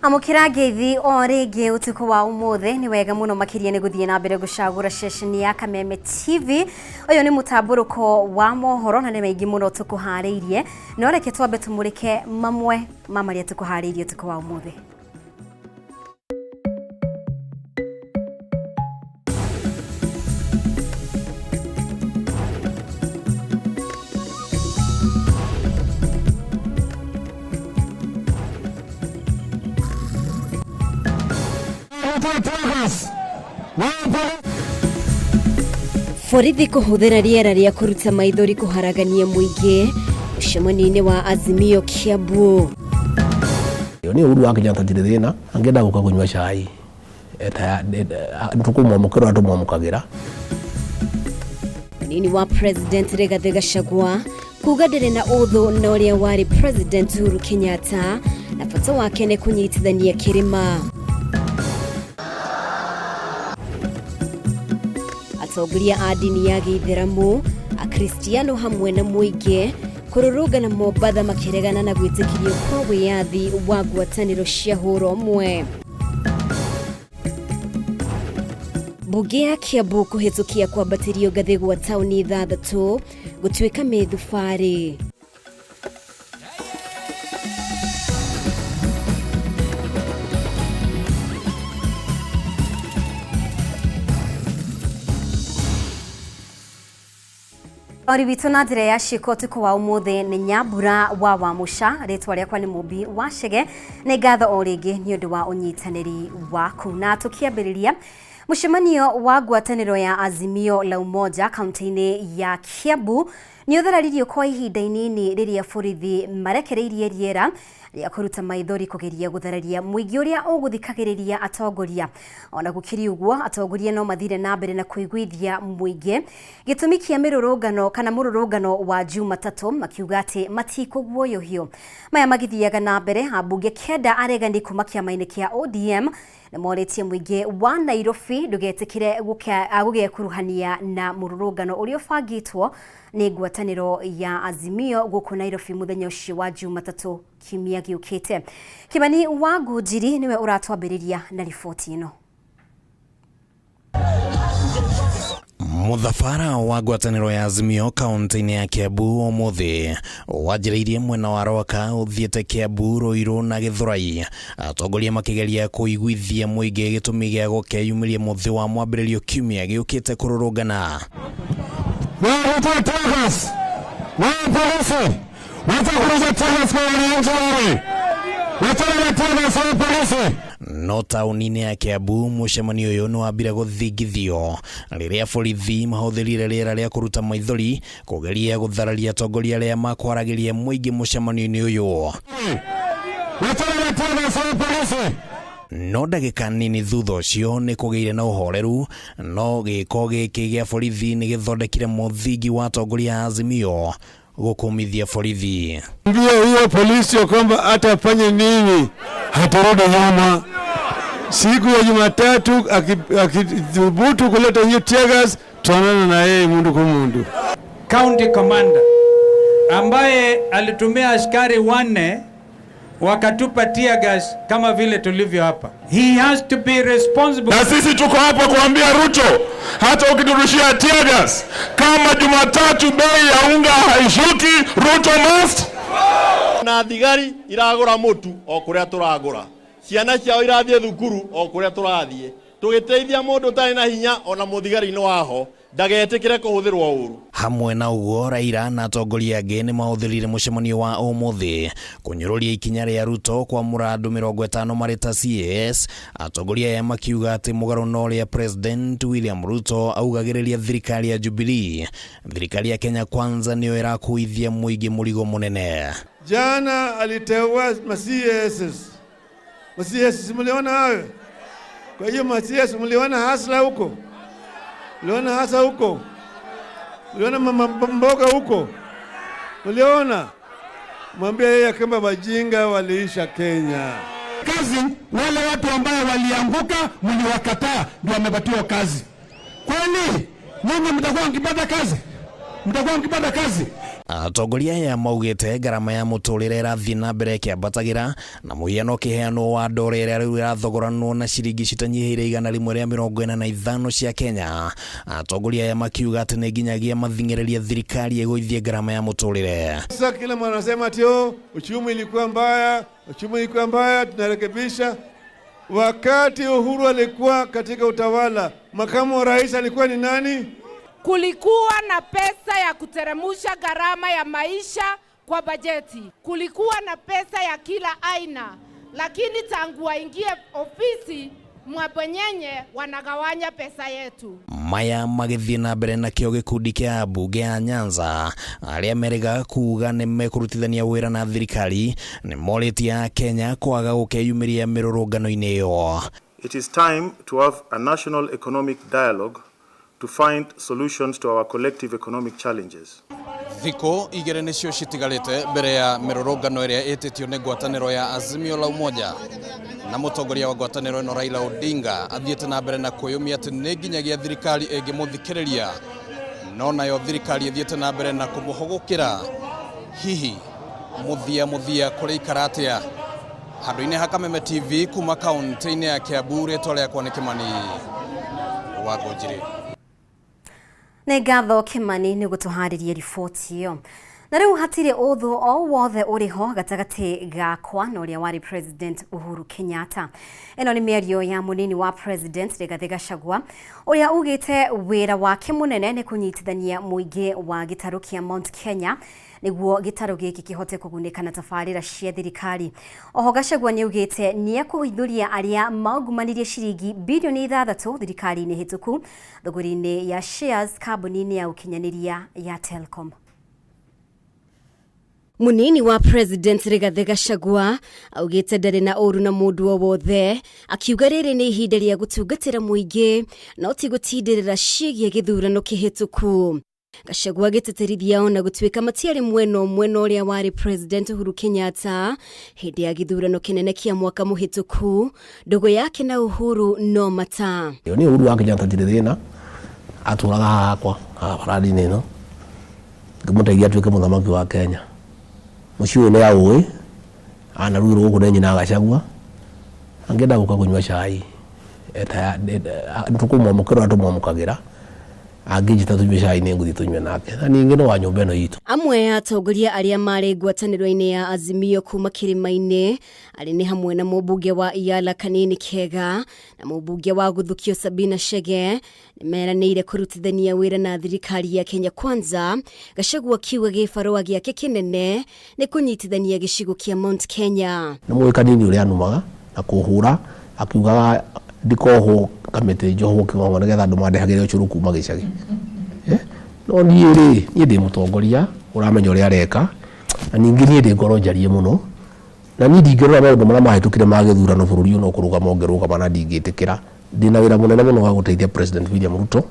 Amũkĩra ngeithi o rĩngĩ ũtukũ wa ũmũthĩ. Nĩ wega mũno makĩria nĩ gũthiĩ na mbere gũcagũra ceceni ya Kameme TV. Ũyũ nĩ mũtambũrũko wa mohoro na nĩ maingĩ mũno tũkũharĩirie, no reke twambe tũmũrĩke mamwe ma marĩa tũkũharĩirie ũtukũ wa ũmũthĩ. Borithi kũhũthĩra rĩera rĩa kũruta maithori kũharagania mũingĩ mũcemanio-inĩ wa Azimio Kiambu. Nĩ Uhuru wa Kenyatta ndirĩ thĩna, angĩenda gũka kũnyua cai tũkũmwamũkĩra ũrĩa tũmwamũkagĩra. Mũnini wa President Rigathĩ Gachagua kuga ndarĩ na ũthũ na ũrĩa warĩ President Uhuru Kenyatta na bata wake nĩ kũnyitithania kĩrĩma. Atongoria a ndini ya gĩithĩramu, Akristiano hamwe na mũingĩ kũrũrũngana Mombatha makĩregana na gwĩtĩkĩrio kwa wĩyathi wa ngwatanĩro cia hũra ũmwe. Mbunge ya Kiambu kũhĩtũkia kwambatĩrio ngathĩ gwa taũni ithathatũ gũtuĩka mĩthubarĩ. Ori witũ na njĩra ya ciĩko ũtukũ wa ũmũthĩ nĩ Nyambura wa Wamũca. Rĩtwa rĩakwa nĩ Mũmbi wa Chege. Nĩ ngatho o rĩngĩ nĩ ũndũ wa ũnyitanĩri waku. Na tũkĩambĩrĩria mũcemanio wa ngwatanĩro ya Azimio la Umoja kaunti-inĩ ya Kiambu nĩ ũthararirio kwa ihinda inini rĩrĩa borithi marekereirie rĩera rĩa kũruta maithori kũgeria gũthararia mũingĩ ũrĩa ũgũthikagĩrĩria atongoria. Ona gũkĩrĩ ũguo, atongoria no mathire na mbere na kũiguithia mũingĩ gĩtũmi kĩa mĩrũrũngano kana mũrũrũngano wa Jumatatũ, makiuga atĩ matikũguoyohio. Maya magĩthiaga na mbere, ambunge kenda aregani kuma kĩama-inĩ kĩa ODM nĩ morĩtie mũingĩ wa Nairobi ndũgetĩkĩre gũgekuruhania na mũrũrũngano ũrĩa ũbangĩtwo nĩ ngwatanĩro ya Azimio gũkũ Nairobi mũthenya ũcio wa Jumatatũ kiumia gĩũkĩte. Kĩmani wa Ngũnjiri nĩwe ũratwambĩrĩria na riboti ĩno. Mũthabara wa ngwatanĩro ya Azimio kaunti-inĩ ya Kiambu ũmũthĩ wanjĩrĩirie mwena wa Rwaka ũthiĩte Kiambu, Ruiru na Gĩthũrai. Atongoria makĩgeria kũiguithia mũingĩ gĩtũmi gĩa gũkeyumĩria mũthĩ wa mwambĩrĩrio kiumia gĩũkĩte kũrũrũngana. No taũni-inĩ ya Kiambu mũcemanio ũyũ nĩ wambire gũthingithio rĩrĩa borithi mahũthĩrire rĩera rĩa kũruta maithori kũgeria gũthararia atongoria arĩa makwaragĩria mũingĩ mũcemanio-inĩ ũyũ. No ndagĩka nini thutha ũcio nĩ kũgĩire na ũhoreru, no gĩko gĩkĩ gĩa borithi nĩ gĩthondekire mũthingi wa atongoria a Azimio gũkũmithia borithi. Mbia hiyo polisi ya kwamba atafanya nini, hatarudi nyuma. Siku ya Jumatatu akithubutu kuleta hiyo tear gas, tuonana na yeye mundu kwa mundu. County commander ambaye alitumia askari 4 wakatupa tear gas kama vile tulivyo hapa. He has to be responsible. Na sisi tuko hapa kuambia Ruto, hata ukiturushia tear gas, kama Jumatatu bei ya unga haishuki, Ruto must. Na thigari iragura mutu o kuria turagura, ciana ciao irathie thukuru o kuria turathie, tugiteithia mundu utari na hinya ona muthigari-inĩ waho ndagetikire kuhuthirwo uru. Hamwe na uguo, Raila na atongoria angĩ nĩ mahũthĩrire mũcemanio wa ũmũthĩ kũnyũrũria ikinya rĩa Ruto kwamũra andũ mĩrongo ĩtano marĩ ta CAS. Atongoria aya makiuga atĩ mũgarũ na ũrĩa President William Ruto augagĩrĩria thirikari ya Jubilee, thirikari ya Kenya Kwanza nĩyo ĩrakuithia mũingĩ mũrigo mũnene. Jana aliteua ma CAS. Ma CAS mliona hayo? Kwa hiyo ma CAS mliona hasla huko? Mliona hasa huko? Mliona mama mboga huko? Mliona? Mwambie yeye kwamba wajinga waliisha Kenya. Kazi wale watu ambao walianguka mliwakataa ndio wamepatiwa kazi. Kwani nyinyi mtakuwa mkipata kazi? Mtakuwa mkipata kazi? Atongoria aya maugĩte ngarama ya mũtũrĩre ĩrathiĩ na mbere ĩkĩambatagĩra na mũhiano ũkĩheanwo wa ndora ĩrĩa rĩu ĩrathogoranwo na ciringi citanyihĩire 145 cia Kenya. Atongoria aya makiuga atĩ nĩ nginyagia mathing'ĩrĩrie thirikari ĩgũithie ngarama ya mũtũrĩre. Sasa kila mwana anasema ati oh, uchumi ilikuwa mbaya, uchumi ilikuwa mbaya, tunarekebisha. Wakati Uhuru alikuwa katika utawala, makamu wa rais alikuwa ni nani? Kulikuwa na pesa ya kuteremusha gharama ya maisha kwa bajeti, kulikuwa na pesa ya kila aina, lakini tangu waingie ofisi mabwenyenye wanagawanya pesa yetu. Maya magĩthiĩ na mbere nakĩo gĩkundi kĩa ambunge a Nyanza arĩa merĩga kuga nĩ mekũrutithania wĩra na thirikari nĩ morĩtie Akenya kwaga gũkeyumĩria mĩrũrũngano-inĩ ĩyo. It is time to have a national economic dialogue to find solutions to our collective economic challenges. Thikũ igĩrĩ nĩcio citigarĩte mbere ya mĩrũrũngano ĩrĩa ĩtĩtio nĩ ngwatanĩro ya Azimio la Umoja na mũtongoria wa ngwatanĩro ĩno Raila Odinga athiĩte na mbere na kwĩyũmia atĩ nĩ nginyagia thirikari ĩngĩmũthikĩrĩria no nayo thirikari ĩthiĩte na mbere na kũmũhũgũkĩra. Hihi mũthia mũthia kũrĩikara atĩa? Handũ-inĩ ha Kameme TV kuma kaunti-inĩ ya Kiambu, rĩtwa rĩakwa nĩ Kimani wa Ngũnjiri. Nĩ ngatho Kimani nĩ gũtũharĩria riboti ĩyo. Na rĩu hatirĩ ũthũ o wothe ũrĩ ho gatagatĩ gakwa na ũrĩa warĩ President Uhuru Kenyatta. Ĩno nĩ mĩario ya mũnini wa President Rigathĩ Gachagua ũrĩa ugĩte wĩra wake mũnene nĩ kũnyitithania mũingĩ wa gĩtarũ kĩa Mount Kenya nĩguo gĩtarũ gĩkĩ kĩhote kũgunĩka na tabarĩra cia thirikari. Oho Gachagua nĩ augĩte nĩ ekũhithũria arĩa maungumanirie ciringi birioni 6 thirikari-inĩ hĩtũku thũgũri-inĩ ya shares kambuni-inĩ ya ũkinyanĩria ya Telcom. Munini wa President Rigathĩ Gachagua augĩte ndarĩ na ũru na mũndũ o wothe, akiuga rĩrĩ nĩ ihinda rĩa gũtungatĩra mũingĩ no ti gũtindĩrĩra ciĩgiĩ gĩthurano kĩhĩtũku. Gachagua agĩtĩtĩrithia ona gũtuĩka matiarĩ mwena ũmwe na ũrĩa warĩ President Uhuru Kenyatta hĩndĩ ya gĩthurano kĩnene kĩa mwaka mũhĩtũku, ndũgũ yake na Uhuru no mata. Nĩ Uhuru wa Kenyatta ndirĩ thĩna, atũraga haha hakwa haha barandi-inĩ ĩno, ngĩmũteithia atuĩke mũthamaki wa Kenya. Mũciĩ ũyũ nĩ aũĩ, anarugĩrwo gũkũ nĩ nyina Gachagua, angĩenda gũka kũnyua cai nĩtũkũmwamũkĩra ũrĩa tũmwamũkagĩra, angĩnjĩta tũnyue cai nĩ ngũthiĩ tũnyue nake, na ningĩ no wa nyũmba ĩno itũ. Amwe a atongoria arĩa marĩ ngwatanĩro-inĩ ya Azimio kuma kĩrĩma-inĩ arĩ nĩ hamwe na mũmbunge wa Iala Kanini Kega na mũmbunge wa Gũthukio Sabina Chege nĩmeranĩire kũrutithania wĩra na thirikari ya Kenya Kwanza. Gachagua akiuga gĩbarũa gĩake kĩnene nĩ kũnyitithania gĩcigo kĩa Mount Kenya. Nĩ mũĩ Kanini ũrĩa anumaga na kũhũra akiugaga ndikohwo kamĩtĩ njohwo kĩng'ong'o nĩgetha andũ mandehagĩre ũcũrũ kuma gĩcagi. No niĩ rĩ, niĩ ndĩ mũtongoria ũramenya ũrĩa areka, na ningĩ niĩ ndĩ ngoro njarie mũno, na niĩ ndingĩrora maũndũ marĩa mahĩtũkire ma gĩthurano bũrũri ũyũ no kũrũgama ũngĩrũgama na ndingĩtĩkĩra. Ndĩna wĩra mũnene mũno wa gũteithia President William Ruto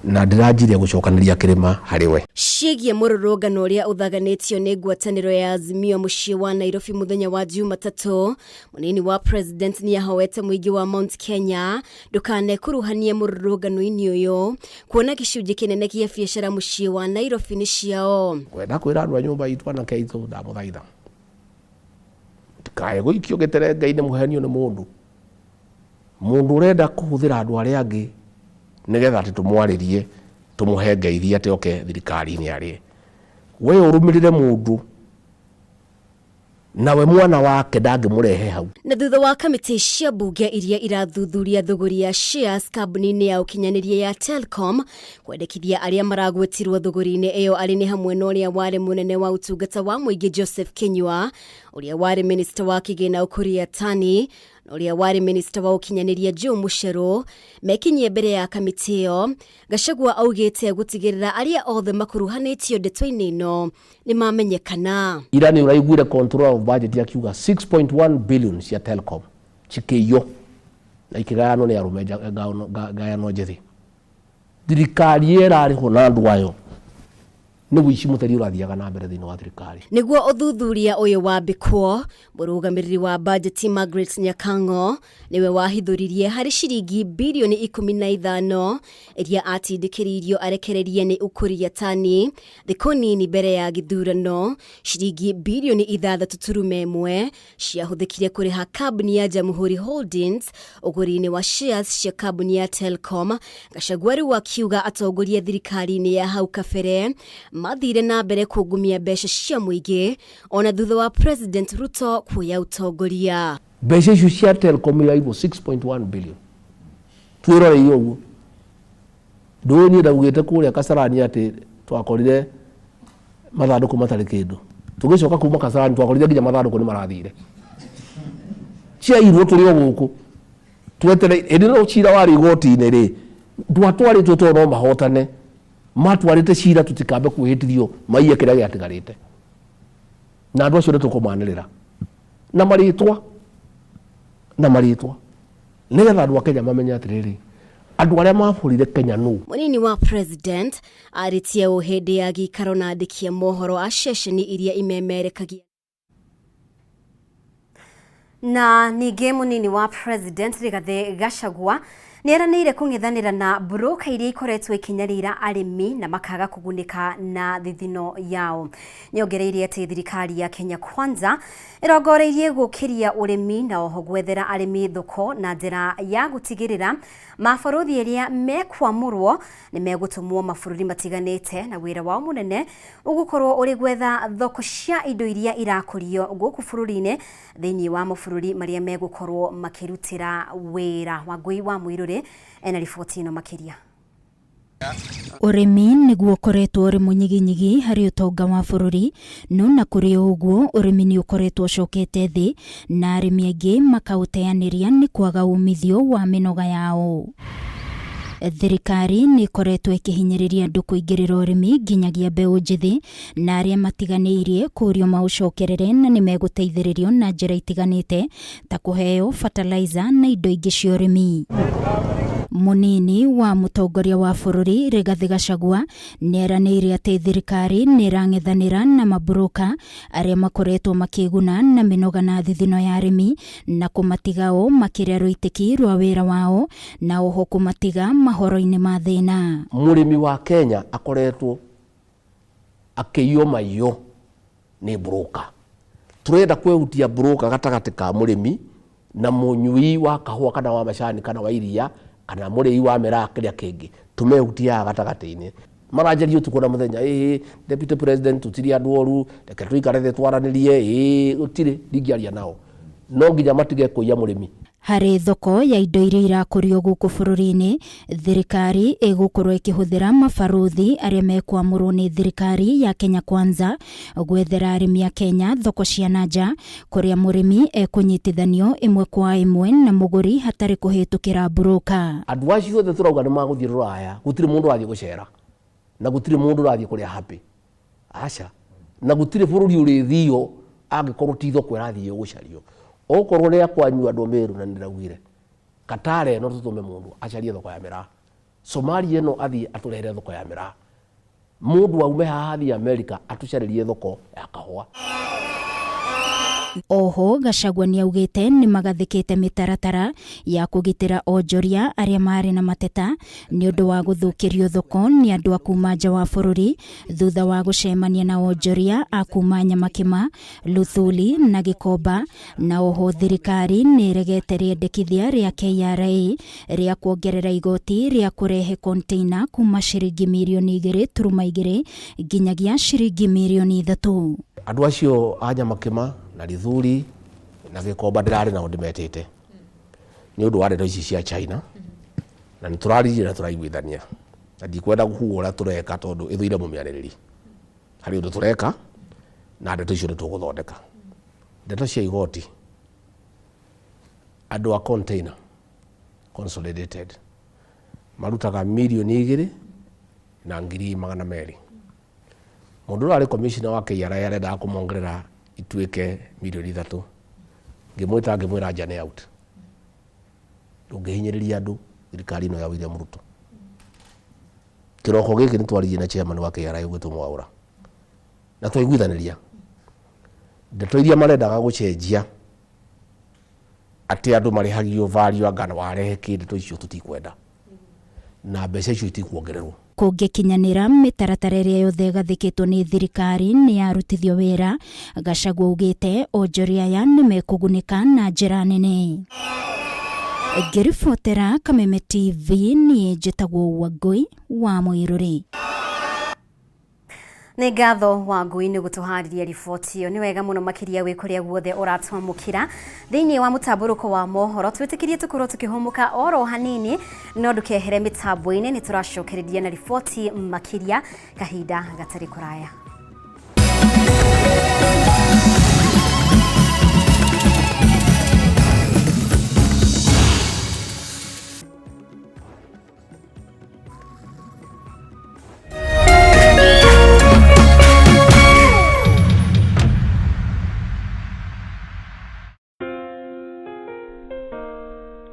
na ndĩranjirie gũcokanĩria kĩrĩma harĩ we. Ciĩgiĩ mũrũrũngano ũrĩa ũthaganĩtio nĩ ngwatanĩro ya Azimio mũciĩ wa Nairobi mũthenya wa Jumatatũ, mũnini wa President nĩahoete mũingĩ wa Mount Kenya ndũkanekuruhanie mũrũrũngano-inĩ ũyũ kuona gĩcunjĩ kĩnene kĩa biacara mũciĩ wa Nairobi nĩ ciao. Ngwenda kwĩra andũ a nyũmba itũ anake aitũ ndamũthaitha ndikae gũikio gĩterenga-inĩ mũhenio nĩ mũndũ. Mũndũ ũrenda kũhũthĩra andũ arĩa angĩ nĩgetha atĩ tũmwarĩrie tũmũhe ngeithi atĩ oke thirikari-inĩ arĩe. We ũrũmĩrĩre mũndũ nawe mwana wake ndangĩmũrehe hau. Na thutha wa kamĩtĩ cia mbunge iria irathuthuria thũgũri ya shares kambuni-inĩ ya ũkinyanĩria ya Telcom kwendekithia arĩa maragwetirwo thũgũri-inĩ ĩyo arĩ nĩ hamwe na ũrĩa warĩ mũnene wa ũtungata wa mũingĩ Joseph Kinyua, ũrĩa warĩ minista wa kĩgĩna Ukur Yatani na ũrĩa warĩ minista wa ũkinyanĩria Joe Mucheru mekinyie mbere ya kamĩtĩ ĩyo. Gachagua augĩte gũtigĩrĩra arĩa othe makuruhanĩtio ndeto-inĩ ĩno nĩ mamenyekana. Ira nĩ ũraiguire controller of budget akiuga 6.1 billion cia Telcom cikĩiywo na ikĩgayanwo nĩ arũme ngayano njĩthĩ. Thirikari ĩrarĩhwo na andũ ayo Nĩ wĩici mũtheri ũrathiaga na mbere thĩinĩ wa thirikari. Nĩguo ũthuthuria ũyũ wambĩkwo, mũrũgamĩrĩri wa bajeti Margaret Nyakang'o nĩwe wahithũririe harĩ ciringi birioni 15 iria atindĩkĩrĩirio arekererie nĩ Ukur Yatani thikũ nini mbere ya gĩthurano. Ciringi birioni 6.1 ciahũthĩkire kũrĩha kambuni ya Jamhuri Holdings ũgũri-inĩ wa shares cia kambuni ya Telcom. Gachagua rĩu akiuga atongoria thirikari-inĩ ya hau kabere mathire na mbere kungumia mbeca cia mũingĩ ona thutha wa President Ruto kuoya ũtongoria. Mbeca icio cia Telcom irairwo 6.1 billion. Twĩroreire ũguo. Ndũĩ niĩ ndaugĩte kũrĩa Kasarani atĩ twakorire mathandũkũ matarĩ kĩndũ. Tũgĩcoka kuma Kasarani twakorire nginya mathandũkũ nĩ marathire. Ciairwo tũrĩ o gũkũ. Twetere hĩndĩ ĩno cira warĩ igoti-inĩ rĩ, ndwatwarĩtwo tondũ no mahotane. Matwarĩte cira tũtikambe kwĩhĩtithio maiye kĩrĩa gĩatigarĩte. Na andũ acio nĩ tũkũmanĩrĩra. Na marĩtwa. Na marĩtwa. Nĩgetha andũ a Kenya mamenye atĩrĩrĩ, andũ arĩa mabũrire Kenya nũ. Mũnini wa President arĩtie ũũ hĩndĩ ya gĩikaro na andĩki a mohoro a ceceni iria imemerekagia. Na ningĩ mũnini wa President Rigathĩ Gachagua nĩ eranĩire kũng'ethanĩra na broker iria ikoretwo ikinyarira arĩmi na makaga kũgunĩka na thithino yao. Nĩongereire atĩ thirikari ya Kenya Kwanza ĩrongoreirie gũkĩria ũrĩmi na oho gwethera arĩmi thoko na njĩra ya gũtigĩrĩra mabarũthi arĩa mekwamũrwo nĩ megũtũmwo mabũrũri matiganĩte na wĩra wao mũnene ũgũkorwo ũrĩ gwetha thoko cia indo iria irakũrio gũkũ bũrũri-inĩ thĩinĩ wa mabũrũri marĩa megũkorwo makĩrutĩra wĩra. Wangũi wa Mũirũrĩ ena riboti ĩno makĩria. Ũrĩmi nĩguo ũkoretwo ũrĩ mũnyiginyigi harĩ ũtonga wa bũrũri, no na kũrĩ o ũguo ũrĩmi nĩ ũkoretwo ũcokete thĩ na arĩmi aingĩ makaũteanĩria nĩ kwaga umithio wa mĩnoga yao. Thirikari nĩ ĩkoretwo ĩkĩhinyĩrĩria andũ kũingĩrĩra ũrĩmi nginyagia mbeũ njĩthĩ na arĩa matiganĩirie kũũrio maũcokerere na nĩ megũteithĩrĩrio na njĩra itiganĩte ta kũheo fertilizer na indo ingĩ cia ũrĩmi. Mũnini wa mũtongoria wa bũrũri Rigathĩ Gachagua nĩeranĩire atĩ thirikari nĩ ĩrang'ethanĩra na maburoka arĩa makoretwo makĩguna na mĩnoga na thithino ya arĩmi na kũmatiga o makĩrĩa rũitĩki rwa wĩra wao na oho kũmatiga mahoro-inĩ ma thĩna. Mũrĩmi wa Kenya akoretwo akĩiywo maiyo nĩ broker. Tũrenda kwehutia broker gatagatĩ ka mũrĩmi na mũnyui wa kahũa kana wa macani kana wa iria kana mũrĩi wa mĩraa kĩrĩa kĩngĩ, tũmehutie haha gatagatĩ-inĩ. Maranjaria ũtukũ na mũthenya, ĩĩ deputy president tũtirĩ andũ oru, reke tũikare thĩ twaranĩrie, ĩĩ gũtirĩ, ndingĩaria nao. No nginya matige kũiya mũrĩmi. Harĩ thoko ya indo iria irakũrio gũkũ bũrũri-inĩ, thirikari ĩgũkorwo ĩkĩhũthĩra mabarũthi arĩa mekwamũrwo nĩ thirikari ya Kenya Kwanza gwethera arĩmi a Kenya thoko cia na nja kũrĩa mũrĩmi ekũnyitithanio ĩmwe kwa ĩmwe na mũgũri hatarĩ kũhĩtũkĩra broker. Andũ acio othe tũrauga nĩ magũthiĩ rũraya, gũtirĩ mũndũ ũrathiĩ gũcera na gũtirĩ mũndũ ũrathiĩ kũrĩa happy. Aca, na gũtirĩ bũrũri ũrĩthio angĩkorwo ti thoko ĩrathiĩ gũcario. Okorwo nĩ akwanyu andũ Meru na nĩndĩraugire Katara ĩno tũtũme mũndũ acarie thoko ya mĩraa, Somalia ĩno athiĩ atũrehere thoko ya mĩraa, mũndũ aume haha athiĩ America atũcarĩrie thoko ya kahũa. Oho Gachagua nĩaugĩte nĩmagathĩkĩte mĩtaratara ya kũgitĩra onjoria arĩa marĩ na mateta nĩ ũndũ wa gũthũkĩrio thoko nĩ andũ a kuma nja wa bũrũri thutha wa gũcemania na onjoria a kuma Nyamakima, Luthuli na Gĩkomba, na oho thirikari nĩ ĩregete rĩendekithia rĩa KRA rĩa kuongerera igoti rĩa kũrehe container kuma ciringi mirioni 2.2 nginyagia ciringi mirioni 3. Andũ acio a Nyamakima na Luthuli na Gĩkomba ndĩrarĩ nao ndĩmetĩte nĩ ũndũ wa ndeto ici cia China, na nĩ tũraririe na tũraiguithania, na ndikwenda kuga ũrĩa tũreka tondũ ĩthũire mũmĩarĩrĩri. Harĩ ũndũ tũreka na ndeto icio nĩ tũgũthondeka. Ndeto cia igoti, andũ a container consolidated marutaga mirioni 2,200,000. Mũndũ ũrĩa arĩ commissioner wa KRA arendaga kũmongerera ituĩke mirioni 3. Ngĩmwĩta ngĩmwĩra njane out. Ndũngĩhinyĩrĩria andũ thirikari ĩno ya William Ruto. Kĩroko gĩkĩ nĩ twaririe na chairman wa KRA ũgwĩtwo Mwaũra. Na twaiguithanĩria ndeto iria marendaga gũcenjia atĩ andũ marĩhagio value anga warehe kĩ, ndeto icio tũtikwenda na mbeca icio itikuongererwo. Kũngĩkinyanĩra mĩtaratara ĩrĩa yothe ĩgathĩkĩtwo nĩ thirikari nĩ yarutithio wĩra, Gachagua augĩte onjoria aya nĩ mekũgunĩka na njĩra nene. Ngĩribotera Kameme TV, niĩ njĩtagwo Wangũi wa Mũirũrĩ. Nĩ ngatho Wangui nĩ gũtũharĩria riboti ĩyo. Nĩ wega mũno makĩria wĩ kũrĩa guothe ũratwamũkĩra thĩinĩ wa mũtambũrũko wa mohoro. Twĩtĩkĩrie tũkorwo tũkĩhũmũka oro hanini, no ndũkehere mĩtambo-inĩ, nĩ tũracokereria na riboti makĩria kahinda gatarĩ kũraya.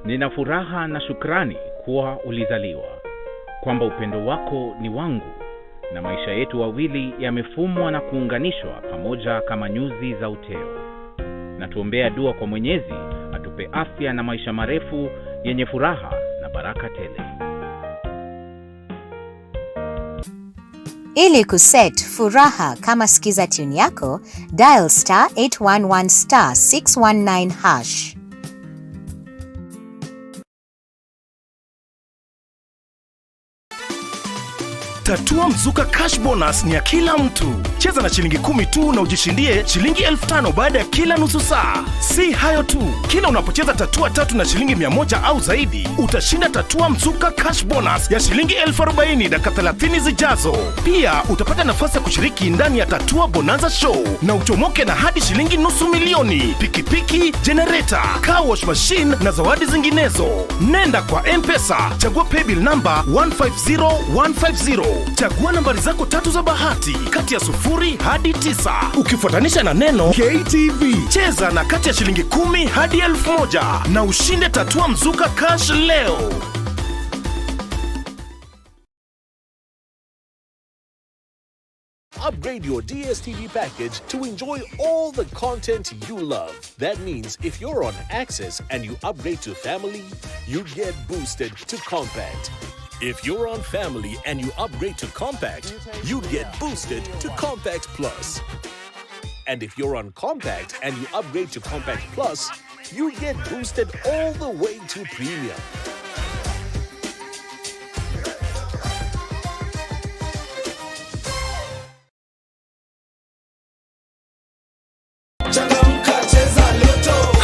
Nina furaha na shukrani kuwa ulizaliwa, kwamba upendo wako ni wangu na maisha yetu wawili yamefumwa na kuunganishwa pamoja kama nyuzi za uteo. Na tuombea dua kwa Mwenyezi atupe afya na maisha marefu yenye furaha na baraka tele. Ili kuset furaha kama skiza tune yako, dial star 811 star 619 hash. Tatua Mzuka Cash Bonus ni ya kila mtu. Cheza na shilingi 10 tu na ujishindie shilingi 5,000 baada ya kila nusu saa. Si hayo tu, kila unapocheza tatua tatu na shilingi 100 au zaidi, utashinda Tatua Mzuka Cash Bonus ya shilingi 40,000 dakika 30 zijazo. Pia utapata nafasi ya kushiriki ndani ya Tatua Bonanza Show na uchomoke na hadi shilingi 500,000, pikipiki, generator, car wash machine na zawadi zinginezo. Nenda kwa M-Pesa, chagua paybill number 150150. Chagua nambari zako tatu za bahati kati ya 0 hadi 9 ukifuatanisha na neno KTV. Cheza na kati ya shilingi 10 hadi 1,000 na ushinde Tatua Mzuka Cash leo. Upgrade your DSTV package to enjoy all the content you love. That means if you're on Access and you upgrade to Family, you get boosted to Compact. If you're on Family and you upgrade to Compact, you get boosted to Compact Plus. And if you're on Compact and you upgrade to Compact Plus, you get boosted all the way to Premium.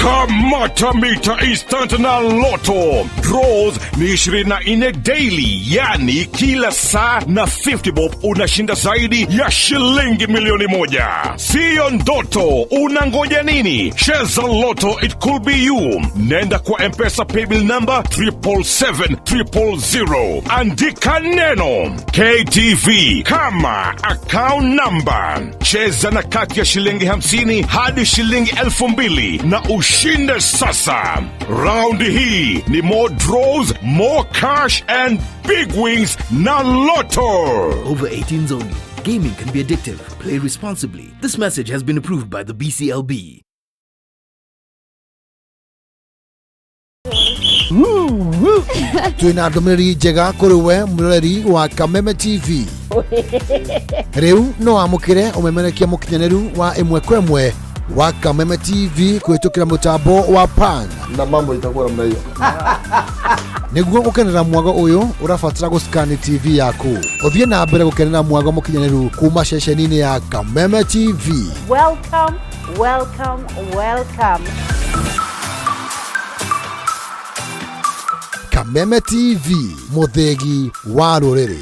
Kamata mita instant na Lotto. Draws ni 24 daily, yani kila saa na 50 bob unashinda zaidi ya shilingi 1,000,000. Siyo ndoto, unangoja nini? Cheza Lotto, it could be you. Nenda kwa M-Pesa paybill number triple seven triple zero. Andika neno KTV kama account number. Cheza na kati ya shilingi 50 hadi shilingi 2,000 na ushinde sasa. Raundi hii ni more draws, more cash and big wins na Lotto. Over 18s only. Gaming can be addictive. Play responsibly. This message has been approved by the BCLB. Twina ndũmĩrĩri njega kũrĩ we mũroreri wa Kameme TV. Rĩu no amũkĩre ũmemerekia mũkinyanĩru wa ĩmwe kwa ĩmwe wa Kameme TV kũhĩtũkĩra mũtambo wa Pan na mambo itakuwa namna hiyo. Nĩguo gũkenera mwago ũyũ ũrabatara gũscan TV yaku ũthiĩ na mbere gũkenera mwago mũkinyanĩru kuma ceceni-inĩ ya Kameme TV. Welcome, welcome, welcome. Kameme TV, mũthĩgi wa rũrĩrĩ.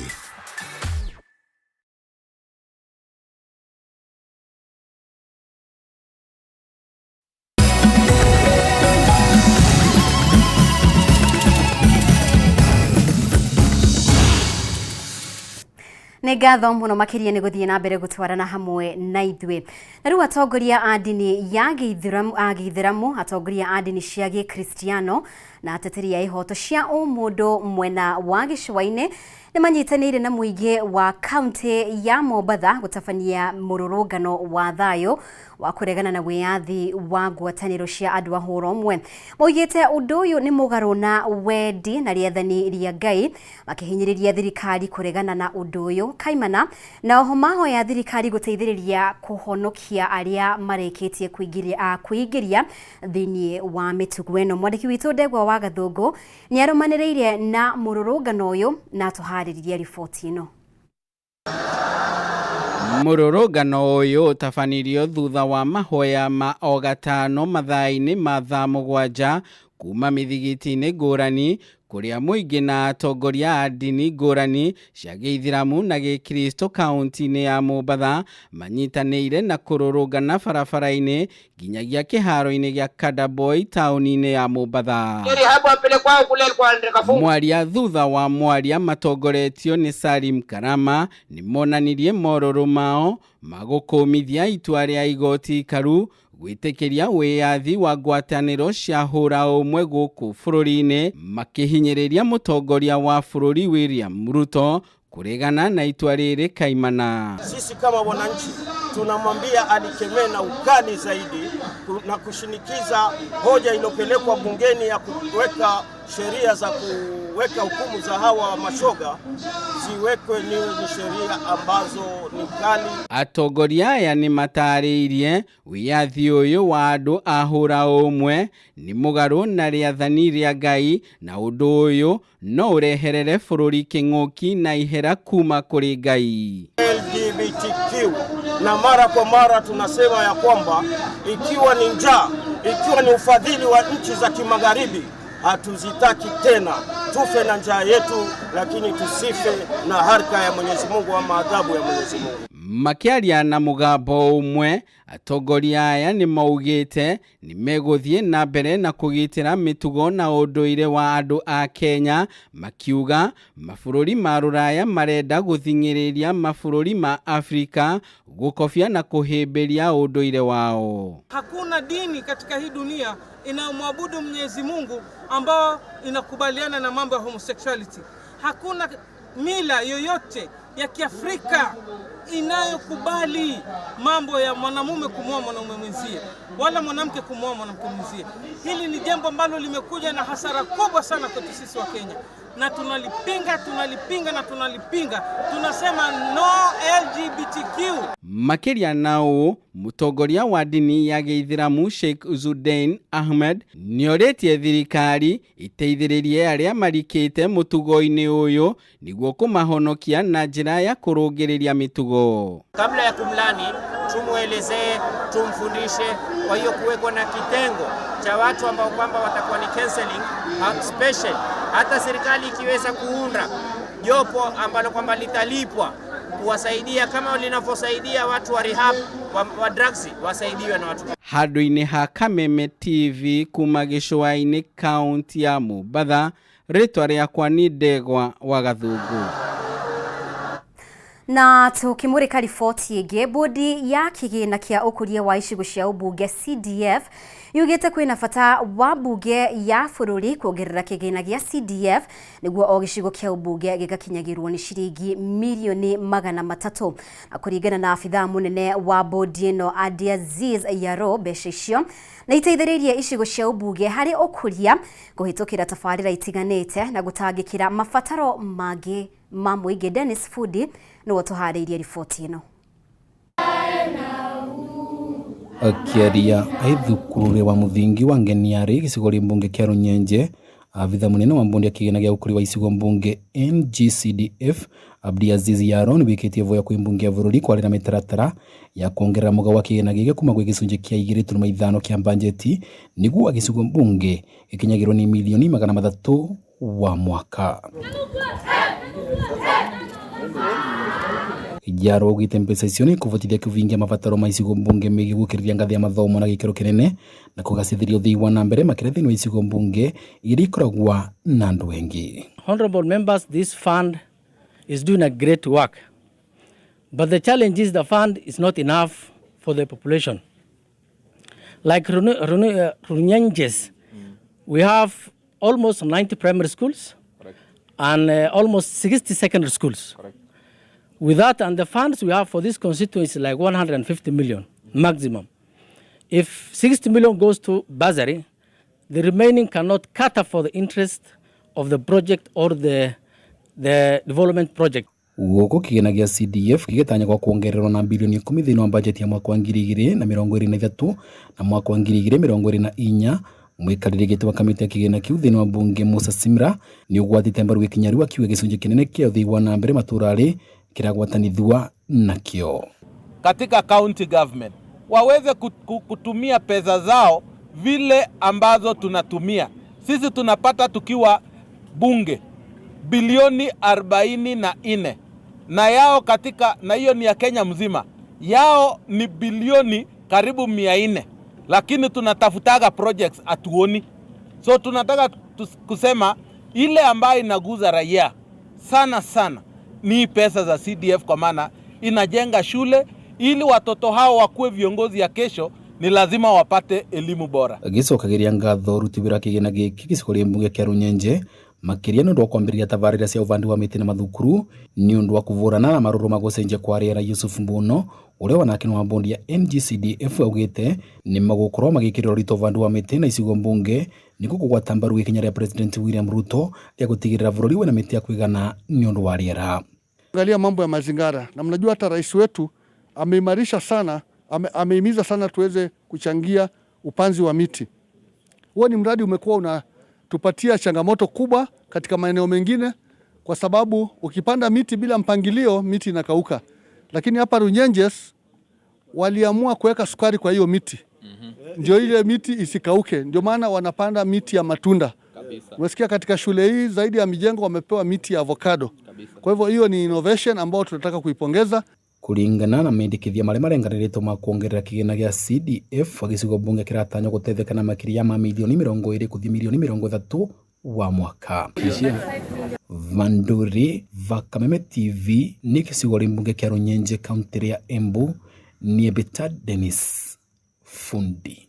Nĩ ngatho mũno makĩria nĩ gũthiĩ na mbere gũtwarana hamwe na ithuĩ. Na rĩu atongoria a ndini ya Gĩithĩramu, a Gĩithĩramu, atongoria a ndini cia Gĩkristiano Na ateteri a ihoto cia ũmũndũ mwena wa gĩcũa-inĩ nĩ manyitanĩire na mũingĩ wa kaunti ya Mombatha gũtabania mũrũrũngano wa thayũ wa kũregana na wĩyathi wa ngwatanĩro cia andũ a hũra ũmwe. Maugĩte ũndũ ũyũ nĩ mũgarũ na wendi na rĩathani rĩa Ngai, makĩhinyĩrĩria thirikari kũregana na ũndũ ũyũ kaimana, na oho mahoya thirikari gũteithĩrĩria kũhonokia arĩa marĩkĩtie kwĩingĩria thĩinĩ wa mĩtugo ĩno. Mwandĩki witũ Ndegwa wa Gathũngũ nĩ arũmanĩrĩire na mũrũrũngano ũyũ na atũharĩririe riboti ĩno. Mũrũrũngano ũyũ ũtabanirio thutha wa mahoya ma o gatano mathaa-inĩ ma thaa 7 kuma mĩthigiti-inĩ ngũrani kũrĩa mũingĩ na atongoria a ndini ngũrani cia gĩithĩramu na gĩkristo kaunti-inĩ ya Mombatha manyitanĩire na kũrũrũngana barabara-inĩ nginyagia kĩharo-inĩ gĩa Kadaboy taũni-inĩ ya Mombatha. Mwaria thutha wa mwaria matongoretio nĩ Salim Karama nĩ monanirie morũrũ mao ma gũkũmithia itua rĩa igoti ikaru gwĩtĩkĩria wĩyathi wa ngwatanĩro cia hũra ũmwe gũkũ bũrũri-inĩ, makĩhinyĩrĩria mũtongoria wa bũrũri William Ruto kũregana na itua rĩrĩ kaimana. Sisi kama wananchi tunamwambia alikemee na ukali zaidi na kushinikiza hoja iliyopelekwa bungeni ya kuweka sheria za kuweka hukumu za hawa mashoga ziwekwe ni sheria ambazo ni kali. Atongoria aya nĩ matarĩirie wĩyathi ũyũ wa andũ a hũra ũmwe nĩ mũgarũ na rĩathani rĩa Ngai, na ũndũ ũyũ no ũreherere bũrũri kĩng'ũki na ihera kuma kũrĩ Ngai. LGBTQ, na mara kwa mara tunasema ya kwamba ikiwa ni njaa, ikiwa ni ufadhili wa nchi za kimagharibi, hatuzitaki tena. Tufe na njaa yetu, lakini tusife na harka ya Mwenyezi Mungu ama adhabu ya Mwenyezi Mungu. Makĩaria na mũgambo ũmwe, atongoria aya nĩ maugĩte nĩ megũthiĩ na mbere na kũgitĩra mĩtugo na ũndũire wa andũ a Kenya, makiuga mabũrũri ma Rũraya marenda gũthing'ĩrĩria mabũrũri ma Afrika gũkobia na kũhĩmbĩria ũndũire wao. Hakuna dini katika hii dunia inayomwabudu Mwenyezi Mungu ambao inakubaliana na mambo ya homosexuality. Hakuna mila yoyote ya Kiafrika inayokubali mambo ya mwanamume kumwoa mwanamume mwenzie wala mwanamke kumwoa mwanamke mwenzie. Hili ni jambo ambalo limekuja na hasara kubwa sana kwetu sisi wa Kenya, na tunalipinga, tunalipinga na tunalipinga. Tunasema no LGBTQ. Makĩria na ũũ, mũtongoria wa ndini ya gĩithĩramu Sheikh Zudein Ahmed nĩorĩtie thirikari iteithĩrĩrie arĩa marikĩte mũtugo-inĩ ũyũ nĩguo kũmahonokia na njĩra ya kũrũngĩrĩria mĩtugo. Kabla ya kumlani tumuelezee, tumfundishe. Kwa hiyo kuwekwa na kitengo cha watu ambao kwamba watakuwa ni counseling special. Hata serikali ikiweza kuunda jopo ambalo kwamba litalipwa kuwasaidia kama linavyosaidia watu wa rehab wa drugs, wasaidiwe na watu. Handũ-inĩ ha Kameme TV kuma gĩcũa-inĩ kaunti ya Mombatha, rĩtwa rĩakwa nĩ Ndegwa wa Gathũngũ. Na tukimurika riboti ĩngĩ, bodi ya kĩgĩna kĩa ũkũria wa icigo cia ũmbunge CDF yugĩte kwĩna bata wa mbunge ya bũrũri kuongerera kĩgĩna gĩa CDF nĩguo o gĩcigo kĩa ũmbunge gĩgakinyagĩrwo nĩ ciringi mirioni 300. Na kũringana na abithaa mũnene wa bodi ĩno Abdiaziz Yaro, mbeca icio nĩ iteithĩrĩirie icigo cia ũmbunge harĩ ũkũria kũhĩtũkĩra tabarĩra itiganĩte na gũtangĩkĩra mabataro mangĩ ma mũingĩ. Dennis Fudi nĩwe tũharĩirie riboti ĩno. Akiaria ai thukuru wa muthingi wa Ngeniari gĩcigo rĩ mbunge kĩa Runyenje, abitha munene wa mbundi ya kĩgĩna gĩa ũkũria wa icigo mbunge NGCDF Abdiaziz Yaro nĩwĩkĩtie voya kwĩ mbunge ya bũrũri kwarĩra mĩtaratara ya kuongerera mũgao wa kĩgĩna gĩkĩ kuma gwĩ gĩcunjĩ kĩa 2.5 kĩa mbanjeti nĩguo gĩcigo mbunge gĩkinyagĩrwo nĩ milioni 300 wa mwaka. Yaro augĩte mbeca icio nĩ ikũvotithia kũvingia mabataro ma icigo mbunge megiĩ gũkĩrĩria ngathĩ ya mathomo na gĩkĩro kĩnene na kũgacĩrithia ũthii wa na mbere makĩria thĩinĩ wa icigo mbunge iria ikoragwo na andũ aingĩ. Honorable members, this fund is doing a great work, but the challenge is the fund is not enough for the population. Like Runyenjes, we have almost 90 primary schools. Correct. And almost 60 secondary schools. Correct. With that and the funds we have for this constituency, like 150 million maximum. If 60 million goes to bursary, the remaining cannot cater for the interest of the project or the development project. Gũkũ kĩgĩna gĩa CDF gĩgĩtanyagwo kuongererwo na bilioni 10 thĩinĩ wa bajeti ya mwaka wa 2023 na mwaka wa 2024. Mwikarĩri gĩtĩ wa kamĩtĩ ya kĩgĩna kĩu thĩinĩ wa mbunge Musa Simra nĩ ũgwatĩte mbaru gĩkinya rĩu, akiuga gĩcunjĩ kĩnene kĩa ũthii wa na mbere matũra-rĩ kĩragwatanithua nakĩo. Katika county government waweze kutumia pesa zao vile ambazo tunatumia sisi. Tunapata tukiwa bunge bilioni 44 na yao katika, na hiyo ni ya Kenya mzima, yao ni bilioni karibu 400, lakini tunatafutaga projects hatuoni. So tunataka kusema ile ambayo inaguza raia sana sana ni pesa za CDF, kwa maana inajenga shule ili watoto hao wakuwe viongozi ya kesho, ni lazima wapate elimu bora. Agĩcokageria ngatho ruti wĩra kĩgĩna gĩkĩ gĩcigo kĩa mbunge kĩa Runyenje makĩria nĩ ũndũ wa kwambĩrĩria tabarĩra cia ũbandi wa mĩtĩ na mathukuru nĩ ũndũ wa kũvũrana na marũrũ ma gũcenjia kwa rĩera. Yusuf Mbuno ũrĩa wanake nĩ wa bondi ya NGCDF augĩte nĩ magũkorwo magĩkĩrĩra ũritũ ũbandi wa mĩtĩ na icigo mbunge nĩguo kũgwata mbaru ikinya rĩa President William Ruto rĩa gũtigĩrĩra bũrũri wĩna mĩtĩ ya kũigana nĩ ũndũ wa rĩera. Angalia mambo ya mazingara, na mnajua hata rais wetu ameimarisha sana, amehimiza sana tuweze kuchangia upanzi wa miti. Huo ni mradi umekuwa unatupatia changamoto kubwa katika maeneo mengine, kwa sababu ukipanda miti bila mpangilio miti inakauka, lakini hapa Runyenjes waliamua kuweka sukari kwa hiyo miti ndio ile miti isikauke, ndio maana wanapanda miti ya matunda. Umesikia katika shule hii zaidi ya mijengo wamepewa miti ya avocado. Kwa hivyo hiyo ni innovation ambayo tunataka kuipongeza. Kũringana na mendekithia marĩa marenganĩrĩtwo ma kuongerera kĩgĩna gĩa CDF, gĩcigo mbunge kĩratanywo gũteithĩka na makĩria ma milioni 20 gũthiĩ milioni 30 wa mwaka. Vanduri va Kameme TV nĩ gĩcigo rĩ mbunge kĩa Runyenje kaunti ya Embu, niĩ Beta Dennis Fundi.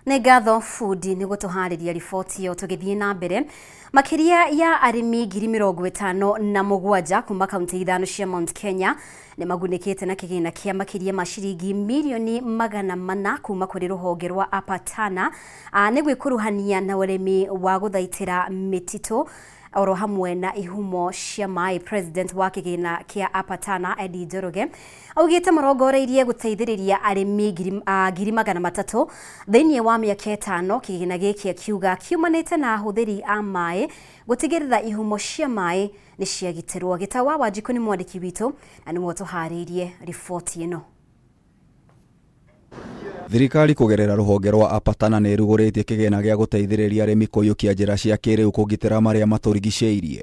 Nĩ ngatho Fundi nĩ gũtũharĩria riboti ĩyo. Tũgĩthiĩ na mbere, makĩria ya arĩmi 57,000 kuma kaunti 5 cia Mount Kenya nĩ magunĩkĩte na kĩgĩna kĩa makĩria ma ciringi milioni 400 kuma kũrĩ rũhonge rwa Apatana nĩ gwĩkuruhania na ũrĩmi wa gũthaitĩra mĩtitũ oro hamwe na ihumo cia maĩ. President wa kĩgĩna kĩa Apatana Eddie Njoroge augĩte marongoreirie gũteithĩrĩria arĩmi 300,000 thĩinĩ wa mĩaka 5. Kĩgĩna gĩkĩ akiuga kiumanĩte na ahũthĩri a maĩ gũtigĩrĩra ihumo cia maĩ nĩ ciagitĩrwo. Gĩtawa Wanjikũ nĩ mwandĩki witũ na nĩwe ũtũharĩirie riboti ĩno. Thirikari kũgerera rũhonge rwa Apatana nĩ ĩrugũrĩtie kĩgĩna gĩa gũteithĩrĩria arĩmi kũiyũkia njĩra cia kĩrĩu kũgitĩra marĩa matũrigicĩirie.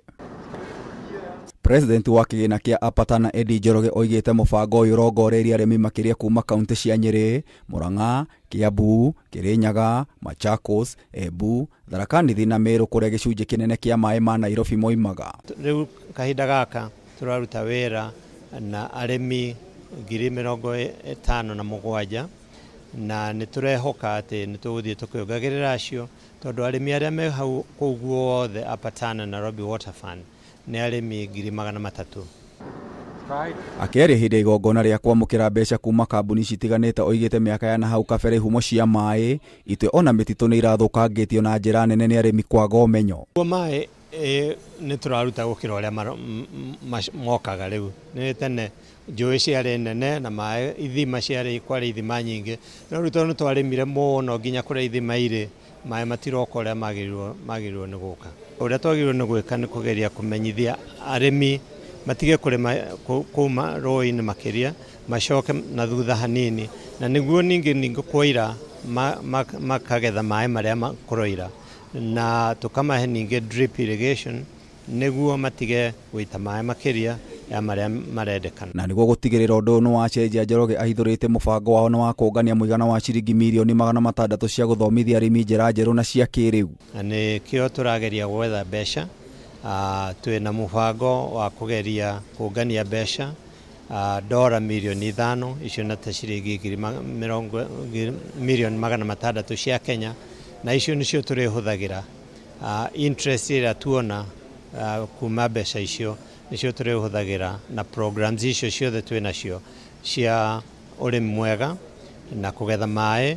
President wa kĩgĩna kĩa Apatana Eddie Njoroge oigĩte mũbango ũyũ ũrongoreirie arĩmi makĩria kuma kaunti cia Nyĩrĩ, Murang'a, Kiambu, Kirinyaga, Machakos, Embu, Tharaka Nithi na Meru kũrĩa gĩcunjĩ kĩnene kĩa maĩ ma Nairobi moimaga. Rĩu kahinda gaka tũraruta wĩra na arĩmi 57,000 na nĩ tũrehoka atĩ nĩ tũgũthiĩ tũkĩongagĩrĩra acio, tondũ arĩmi arĩa me hau kũu guothe Apatana Nairobi Water Fund nĩ arĩmi 300,000. Akĩaria hĩndĩ ya igongona rĩa kwamũkĩra mbeca kuma kambuni citiganĩte, oigĩte mĩaka ya nahau kabere ihumo cia maĩ, itwe ona mĩtitũ nĩ irathũkangĩtio na njĩra nene nĩ arĩmi kwaga ũmenyo. Maĩ nĩ tũraruta gũkĩra ũrĩa mokaga rĩu. Nĩ tene njũĩ ciarĩ nene na maĩ ithima ciarĩ kwarĩ ithima nyingĩ, no rĩu tondũ nĩ twarĩmire mũno nginya kũrĩa ithima irĩ, maĩ matiroka ũrĩa magĩrĩirwo nĩ gũka. Ũrĩa twagĩrĩirwo nĩ gwĩka nĩ kũgeria kũmenyithia arĩmi matige kũrĩma kuma rũĩ-inĩ makĩria, macoke na thutha hanini, na nĩguo ningĩ kwaira makagetha maĩ marĩa kũroira, na tũkamahe ningĩ drip irrigation nĩguo matige gũita maĩ makĩria ya marĩa marendekana. Na nĩguo gũtigĩrĩra ũndũ ũyũ nĩ wacenjia, Njoroge ahithũrĩte mũbango wao nĩ wa kũngania mũigana wa ciringi milioni 600 cia gũthomithia arĩmi njĩra njerũ na cia kĩrĩu. Na nĩkĩo tũrageria gwetha mbeca, twĩna mũbango wa kũgeria kũngania mbeca dora milioni 5, icio na ta ciringi 600,000 cia Kenya, Na icio nĩcio tũrĩhũthagĩra interest ĩrĩa tuona kuma mbeca icio nĩcio tũrĩhũthagĩra na programs icio ciothe twĩ nacio cia ũrĩmi mwega na kũgetha maĩ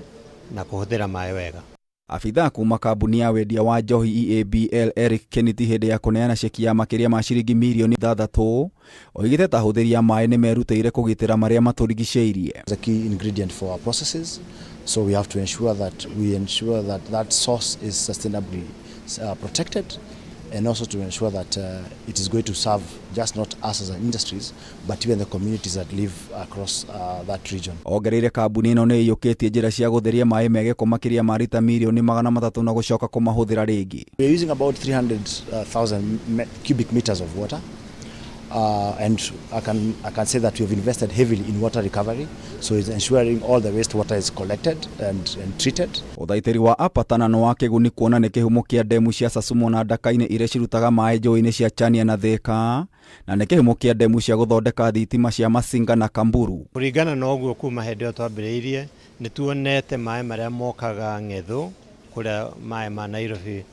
na kũhũthĩra maĩ wega. Abithaa kuma kambuni ya wendia wa njohi EABL Eric Kennedy hĩndĩ ya kũneana ceki ya makĩria ma ciringi mirioni ithathatũ oigĩte ta ahũthĩri a maĩ nĩmerutĩire kũgitĩra marĩa matũrigicĩirie. It's a key ingredient for our processes, so we have to ensure that we ensure that that source is sustainably protected, and also to ensure that it is going to serve just not us as an industries, but even the communities that live across that region. Ongereire kambuni ĩno nĩ ĩiyũkĩtie njĩra cia gũtheria maĩ me gĩko makĩria ma rita mirioni 300 na gũcoka kũmahũthĩra rĩngĩ. We are using about 300,000 cubic meters of water. And I can say that we have invested heavily in water recovery, so it's ensuring all the wastewater is collected and treated. Ũthaitĩri wa Apatana nĩ wa kĩguni kuona nĩ kĩhumo kĩa ndemu cia Sasumo na Ndaka-inĩ iria cirutaga maĩ njũĩ-inĩ cia Chania na Thika, na nĩ kĩhumo kĩa ndemu cia gũthondeka thitima cia Masinga na Kamburu. Kũringana na ũguo kuma hĩndĩ ĩyo twambĩrĩirie nĩ tuonete maĩ marĩa mokaga ng'ethũ kũrĩa maĩ ma Nairobi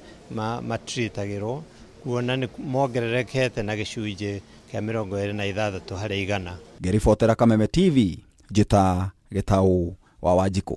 matritagĩrwo kuona nĩ mongererekete na gĩcunjĩ kĩa 26 harĩ igana. Ngĩribotera Kameme TV, njĩta Gĩtaũ wa Wanjikũ.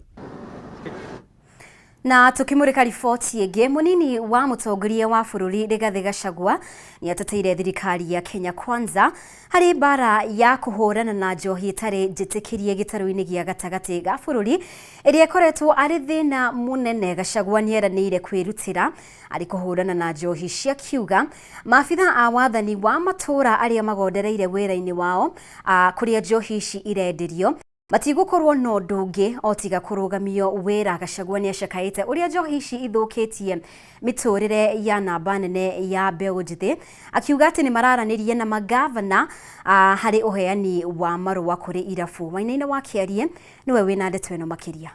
Na tukimurika riboti ĩngĩ, mũnini wa mũtongoria wa bũrũri Rigathĩ Gachagua nĩateteire thirikari ya Kenya Kwanza harĩ mbara ya kũhũrana na njohi ĩtarĩ njĩtĩkĩrie gĩtarũ-inĩ gĩa gatagatĩ ga bũrũri ĩrĩa ĩkoretwo arĩ thĩna mũnene. Gachagua nĩeranĩire kwĩrutĩra arĩ kũhũrana na njohi cia kiuga maabitha a wathani wa matũũra arĩa magondereire wĩra-inĩ wao kũrĩa njohi ici irenderio matigũkorwo na ũndũ ũngĩ o tiga kũrũgamio wĩra. Gachagua nĩacakaĩte ũrĩa njohi ici ithũkĩtie mĩtũrĩre ya namba nene ya mbeũ njĩthĩ, akiuga atĩ nĩ mararanĩria na magavana harĩ ũheani wa marũa kũrĩ irabu. Wainaina wa Kĩarie nĩwe wĩna ndeto ĩno makĩria.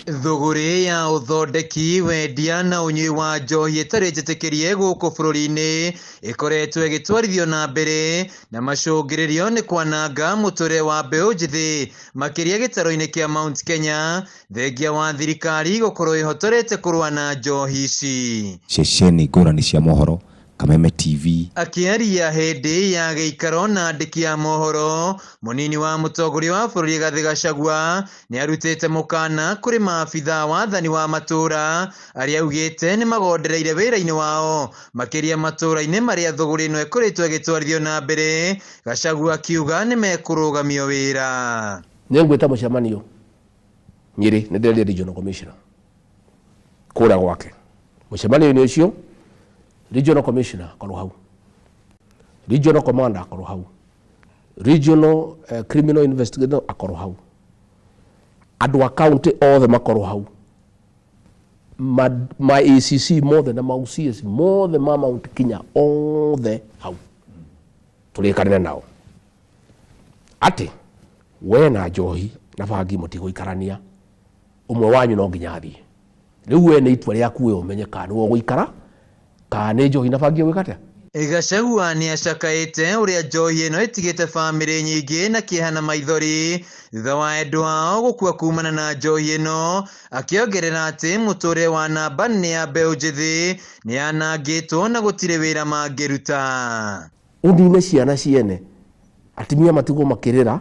Thũgũrĩ ya ũthondeki, wendia na ũnyui wa njohi ĩtarĩ njĩtĩkĩrie gũkũ bũrũri-inĩ ĩkoretwo ĩgĩtwarithio na mbere na macũngĩrĩrio nĩ kwananga mũtũrĩre wa mbeũ njĩthĩ makĩria gĩtarũ-inĩ kĩa Mount Kenya, thengia wa thirikari gũkorwo ĩhotorete kũrũa na njohi ici. Ceceni ngũrani cia mohoro, Kameme TV. Akĩaria hĩndĩ ya gĩikaro na andĩki a mohoro, mũnini wa mũtongoria wa bũrũri Rigathĩ Gachagua nĩarutĩte mũkana kũrĩ maabitha wathani wa matũũra arĩa augĩte nĩ magondereire wĩra-inĩ wao makĩria matũũra-inĩ marĩa thũgũrĩ ĩno ĩkoretwo ĩgĩtwarithio na mbere. Gachagua akiuga nĩ mekũrũgamio wĩra. Nĩngwĩta mũcemanio Nyĩrĩ, nĩ ndĩreria regional commissioner kũrĩa gwake. Mũcemanio-inĩ ũcio regional commissioner akorwo hau, regional commander akorwo hau, regional criminal investigator akorwo hau, andũ a county othe makorwo hau, ma ACC mothe na ma OCS mothe ma Mount Kenya othe hau, tũrĩkanĩre nao atĩ we na njohi na bangi mũtigũikarania, ũmwe wanyu no nginya athiĩ. Rĩu we nĩ itua rĩaku we ũmenye kana nĩwe ũgũikara kana nĩ njohi na bangi ũgwĩka atĩa. Gachagua nĩacakaĩte ũrĩa njohi ĩno ĩtigĩte bamĩrĩ nyingĩ na kĩeha na maithori thutha wa endwa ao gũkua kumana na njohi ĩno, akĩongerera atĩ mũtũrĩre wa namba nene ya mbeũ njĩthĩ nĩyanangĩtwo na gũtirĩ wĩra mangĩruta. Ũnine ciana ciene, atumia matigwo makĩrĩra,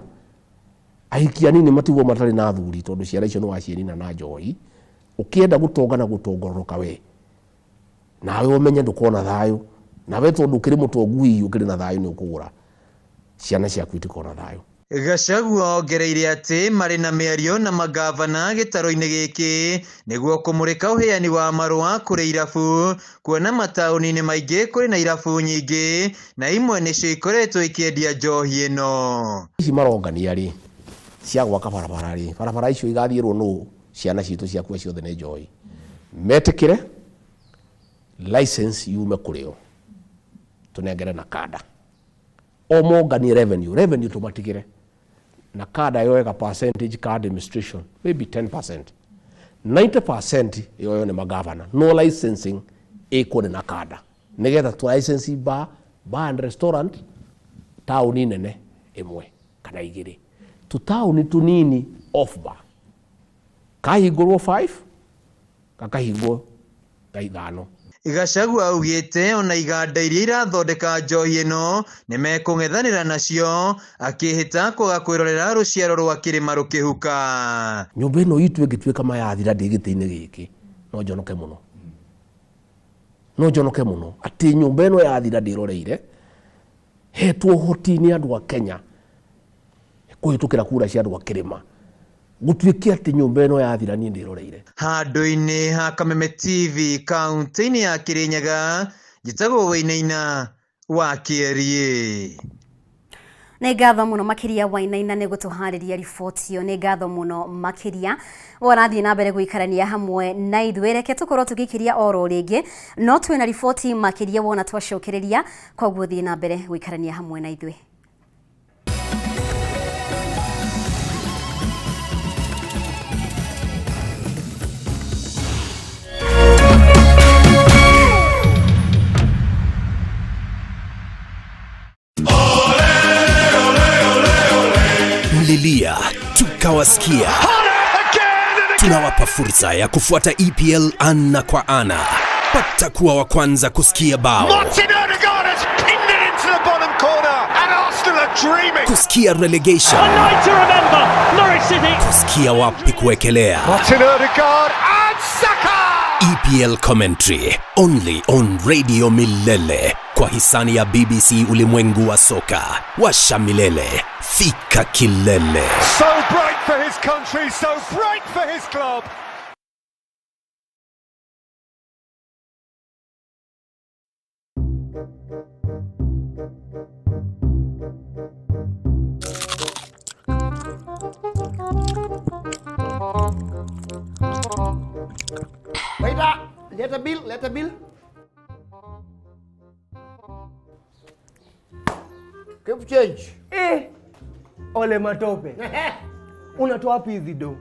ahiki anini matigwo matarĩ na athuri tondũ ciana icio nĩwaciĩnina na njohi. Ũkĩenda gũtonga na gũtongororoka we, nawe ũmenye ndũkona thayũ, nawe tondũ ũkĩrĩ mũtongu hihi ũkĩrĩ na thayũ nĩ ũkũgũra, ciana ciaku itikona thayũ. Gachagua ongereire atĩ marĩ na mĩario na magavana gĩtarũ-inĩ gĩkĩ nĩguo kũmũrĩka ũheani wa marũa kũrĩ irabu, kuona mataũni-inĩ maingĩ kũrĩ na irabu nyingĩ na imwe nĩcio ikoretwo ikĩendia njohi ĩno. Ici marongania rĩ cia gwaka barabara rĩ, barabara icio igathiĩrwo nũ? Ciana citũ ciakua ciothe nĩ njohi. Metĩkĩre license yume kũrĩ o, tũnengere na kanda, o monganie revenue, revenue tũmatigĩre na kanda yoe percentage ka administration maybe 10%, 90% yoyo nĩ magavana, no licensing ĩkwo nĩ na kanda nĩgetha tũ license bar, bar and restaurant taũni nene ĩmwe kana igĩrĩ, tũtaũni tũnini off bar kahingũrwo 5 Gakahingwo thaa 5. Gachagua augĩte ona iganda iria irathondeka njohi ĩno nĩmekũng'ethanĩra nacio, akĩhĩta kwaga kwĩrorera rũciaro rwa kĩrĩma rũkĩhuka. Nyũmba ĩno itũ ĩngĩtuĩka mayathira ndĩ gĩtĩ-inĩ gĩkĩ, no njonoke mũno. No njonoke mũno atĩ nyũmba ĩno yathira ndĩroreire, hetwo ũhoti nĩ andũ a Kenya kũhĩtũkĩra kura cia andũ a kĩrĩma, gũtuĩke atĩ nyũmba ĩno yathira niĩ ndĩroreire. Handũ-inĩ ha Kameme TV kaunti-inĩ ya Kirinyaga, njĩtagwo Wainaina wa Kĩeriĩ. Nĩ ngatho mũno makĩria Wainaina nĩ gũtũharĩria riboti ĩyo, nĩ ngatho mũno makĩria. Warathiĩ na mbere gũikarania hamwe na ithuĩ, reke tũkorwo tũgĩikĩria oro rĩngĩ, no twĩna riboti makĩria wona twacokereria, koguo thiĩ na mbere gũikarania hamwe na ithuĩ. Mlilia tukawasikia. Tunawapa fursa ya kufuata EPL ana kwa ana. Pata kuwa wa kwanza kusikia bao, Martin Odegaard has pinned it into the bottom corner and Arsenal are dreaming. kusikia relegation, A night to remember, Norwich City. kusikia wapi kuwekelea. Martin Odegaard and Saka. EPL commentary only on Radio Milele kwa hisani ya BBC ulimwengu wa soka. Washa milele, fika kilele. So bright for his country, so bright for his club. Waiter, leta bill, leta bill. Keep change. Ole matope. Unatoa wapi hizi do?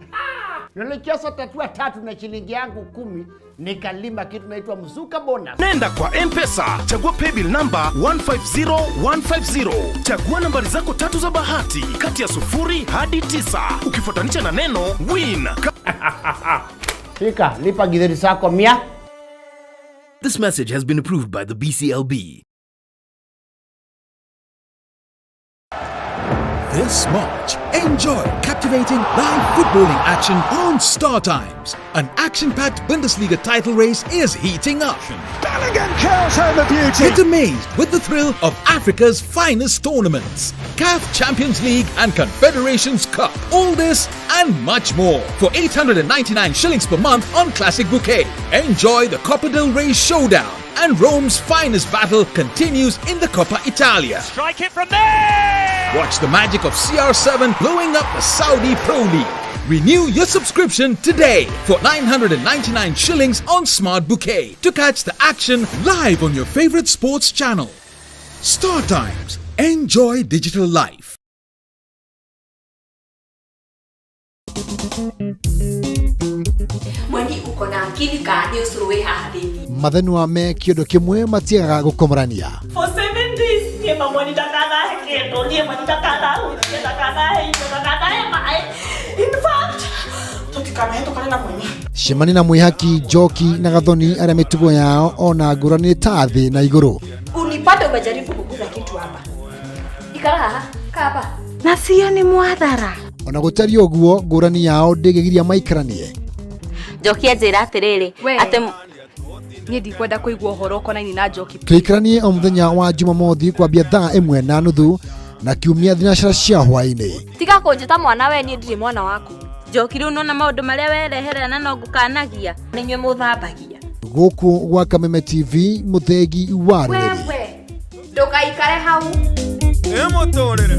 Nilicheza tatua 3 na shilingi yangu 10 nikalima kitu naitwa mzuka bonus. Nenda kwa M-Pesa, chagua paybill number 150150. Chagua nambari zako 3 za bahati kati ya 0 hadi 9 ukifuatanisha na neno win. Fika, lipa githeri zako 100. This message has been approved by the BCLB. This March, enjoy captivating live footballing action on Star Times. An action-packed Bundesliga title race is heating up. Bellingham curls home the beauty. Get amazed with the thrill of Africa's finest tournaments, CAF Champions League and Confederations Cup. All this and much more for 899 shillings per month on Classic Bouquet. Enjoy the Copa del Rey showdown and Rome's finest battle continues in the Coppa Italia. Strike it from there! Watch the magic of CR7 blowing up the Saudi Pro League. Renew your subscription today for 999 shillings on Smart Bouquet to catch the action live on your favorite sports channel. Star Times. Enjoy digital life. Mweni uko na akili ka nĩ ũcũrũ wĩ haha thĩinĩ. Mathenwa me kĩondo kĩmwe matiagaga gũkomorania. For 7 days niĩ mamwani ndakanahe kĩndũ, niĩ mwani ndakanahutie, ndakanahe irio, ndakanahe maĩ. In fact, tũtikanahetũkane na mweni. Cemania na mwĩhaki Njoki na Gathoni arĩa mĩtugo yao ona ngũrani ta thĩ na igũrũ. Unipate umejaribu kuguza kitu hapa. Ikara haha, kaa hapa. Na sio ni mwathara. Ona gũtariĩ ũguo ngũrani yao ndĩngĩgiria maikaranie. Njoki anjĩra atĩrĩrĩ, atĩ niĩ ndikwenda kũigua ũhoro ũkonainie na Njoki. Tũikaranie o mũthenya wa Jumamothi kwambia thaa 1:30 na kiumia thinacara cia hwaĩ-inĩ. Tiga kũnjĩta mwana we, niĩ ndirĩ mwana waku. Njoki rĩu nona maũndũ marĩa werehera na no ngũkanagia. Nĩ inyuĩ mũthambagia. Gũkũ gwa Kameme TV mũthegi wa rũrĩrĩ. Wewe ndũgaikare hau. Ĩ mũtũrĩre.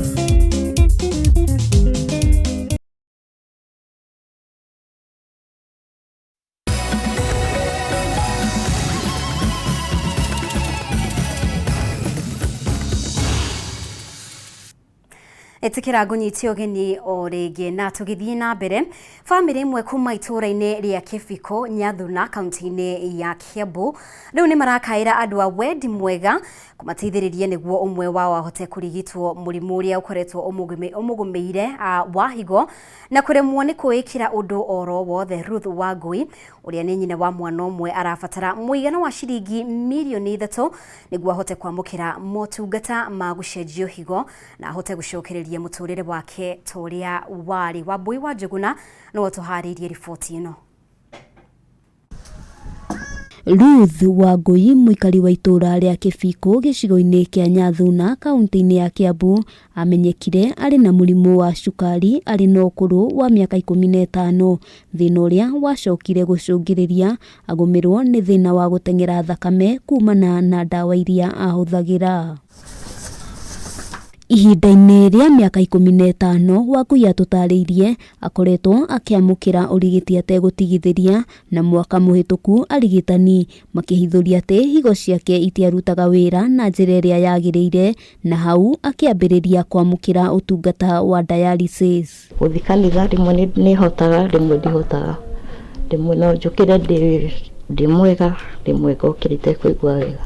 Ĩtĩkĩra ngũnyitie ũgeni o rĩngĩ na tũgĩthiĩ na mbere. Bamĩrĩ ĩmwe kuma itũũra-inĩ rĩa Kĩbiko, Nyathuna, kaunti-inĩ ya Kiambu rĩu nĩ marakaĩra andũ a wendi mwega kũmateithĩrĩria nĩguo ũmwe wao ahote kũrigitwo mũrimũ ũrĩa ũkoretwo ũmũgũmĩire wa higo na kũremwo nĩ kwĩĩkĩra ũndũ oro wothe. Ruth Wangui ũrĩa nĩ nyina wa mwana ũmwe arabatara mũigana wa ciringi mirioni 3 nĩguo ahote kwamũkĩra motungata ma gũcenjio higo na ahote gũcokereria mũtũrĩre wake ta ũrĩa warĩ. Wambui wa Njũgũna nĩwe ũtũharĩirie riboti ĩno. Ruth Wangui, mũikari wa itũũra rĩa Kĩbiko gĩcigo-inĩ kĩa Nyathuna kaunti-inĩ ya Kiambu, amenyekire arĩ na mũrimũ wa cukari arĩ na ũkũrũ wa mĩaka 15, thĩna ũrĩa wacokire gũcũngĩrĩria agũmĩrwo nĩ thĩna wa gũteng'era thakame kumana na ndawa iria ahũthagĩra. Ihinda-inĩ rĩa mĩaka 15, Wangui atũtarĩirie akoretwo akĩamũkĩra ũrigiti ategũtigithĩria, na mwaka mũhĩtũku arigitani makĩhithũria atĩ higo ciake itiarutaga wĩra na njĩra ĩrĩa yagĩrĩire, na hau akĩambĩrĩria kwamũkĩra ũtungata wa dialysis. Gũthiĩ kanitha rĩmwe nĩhotaga, rĩmwe ndihotaga, rĩmwe no njũkĩre ndĩ mwega, rĩmwe ngokĩra itekũigua wega.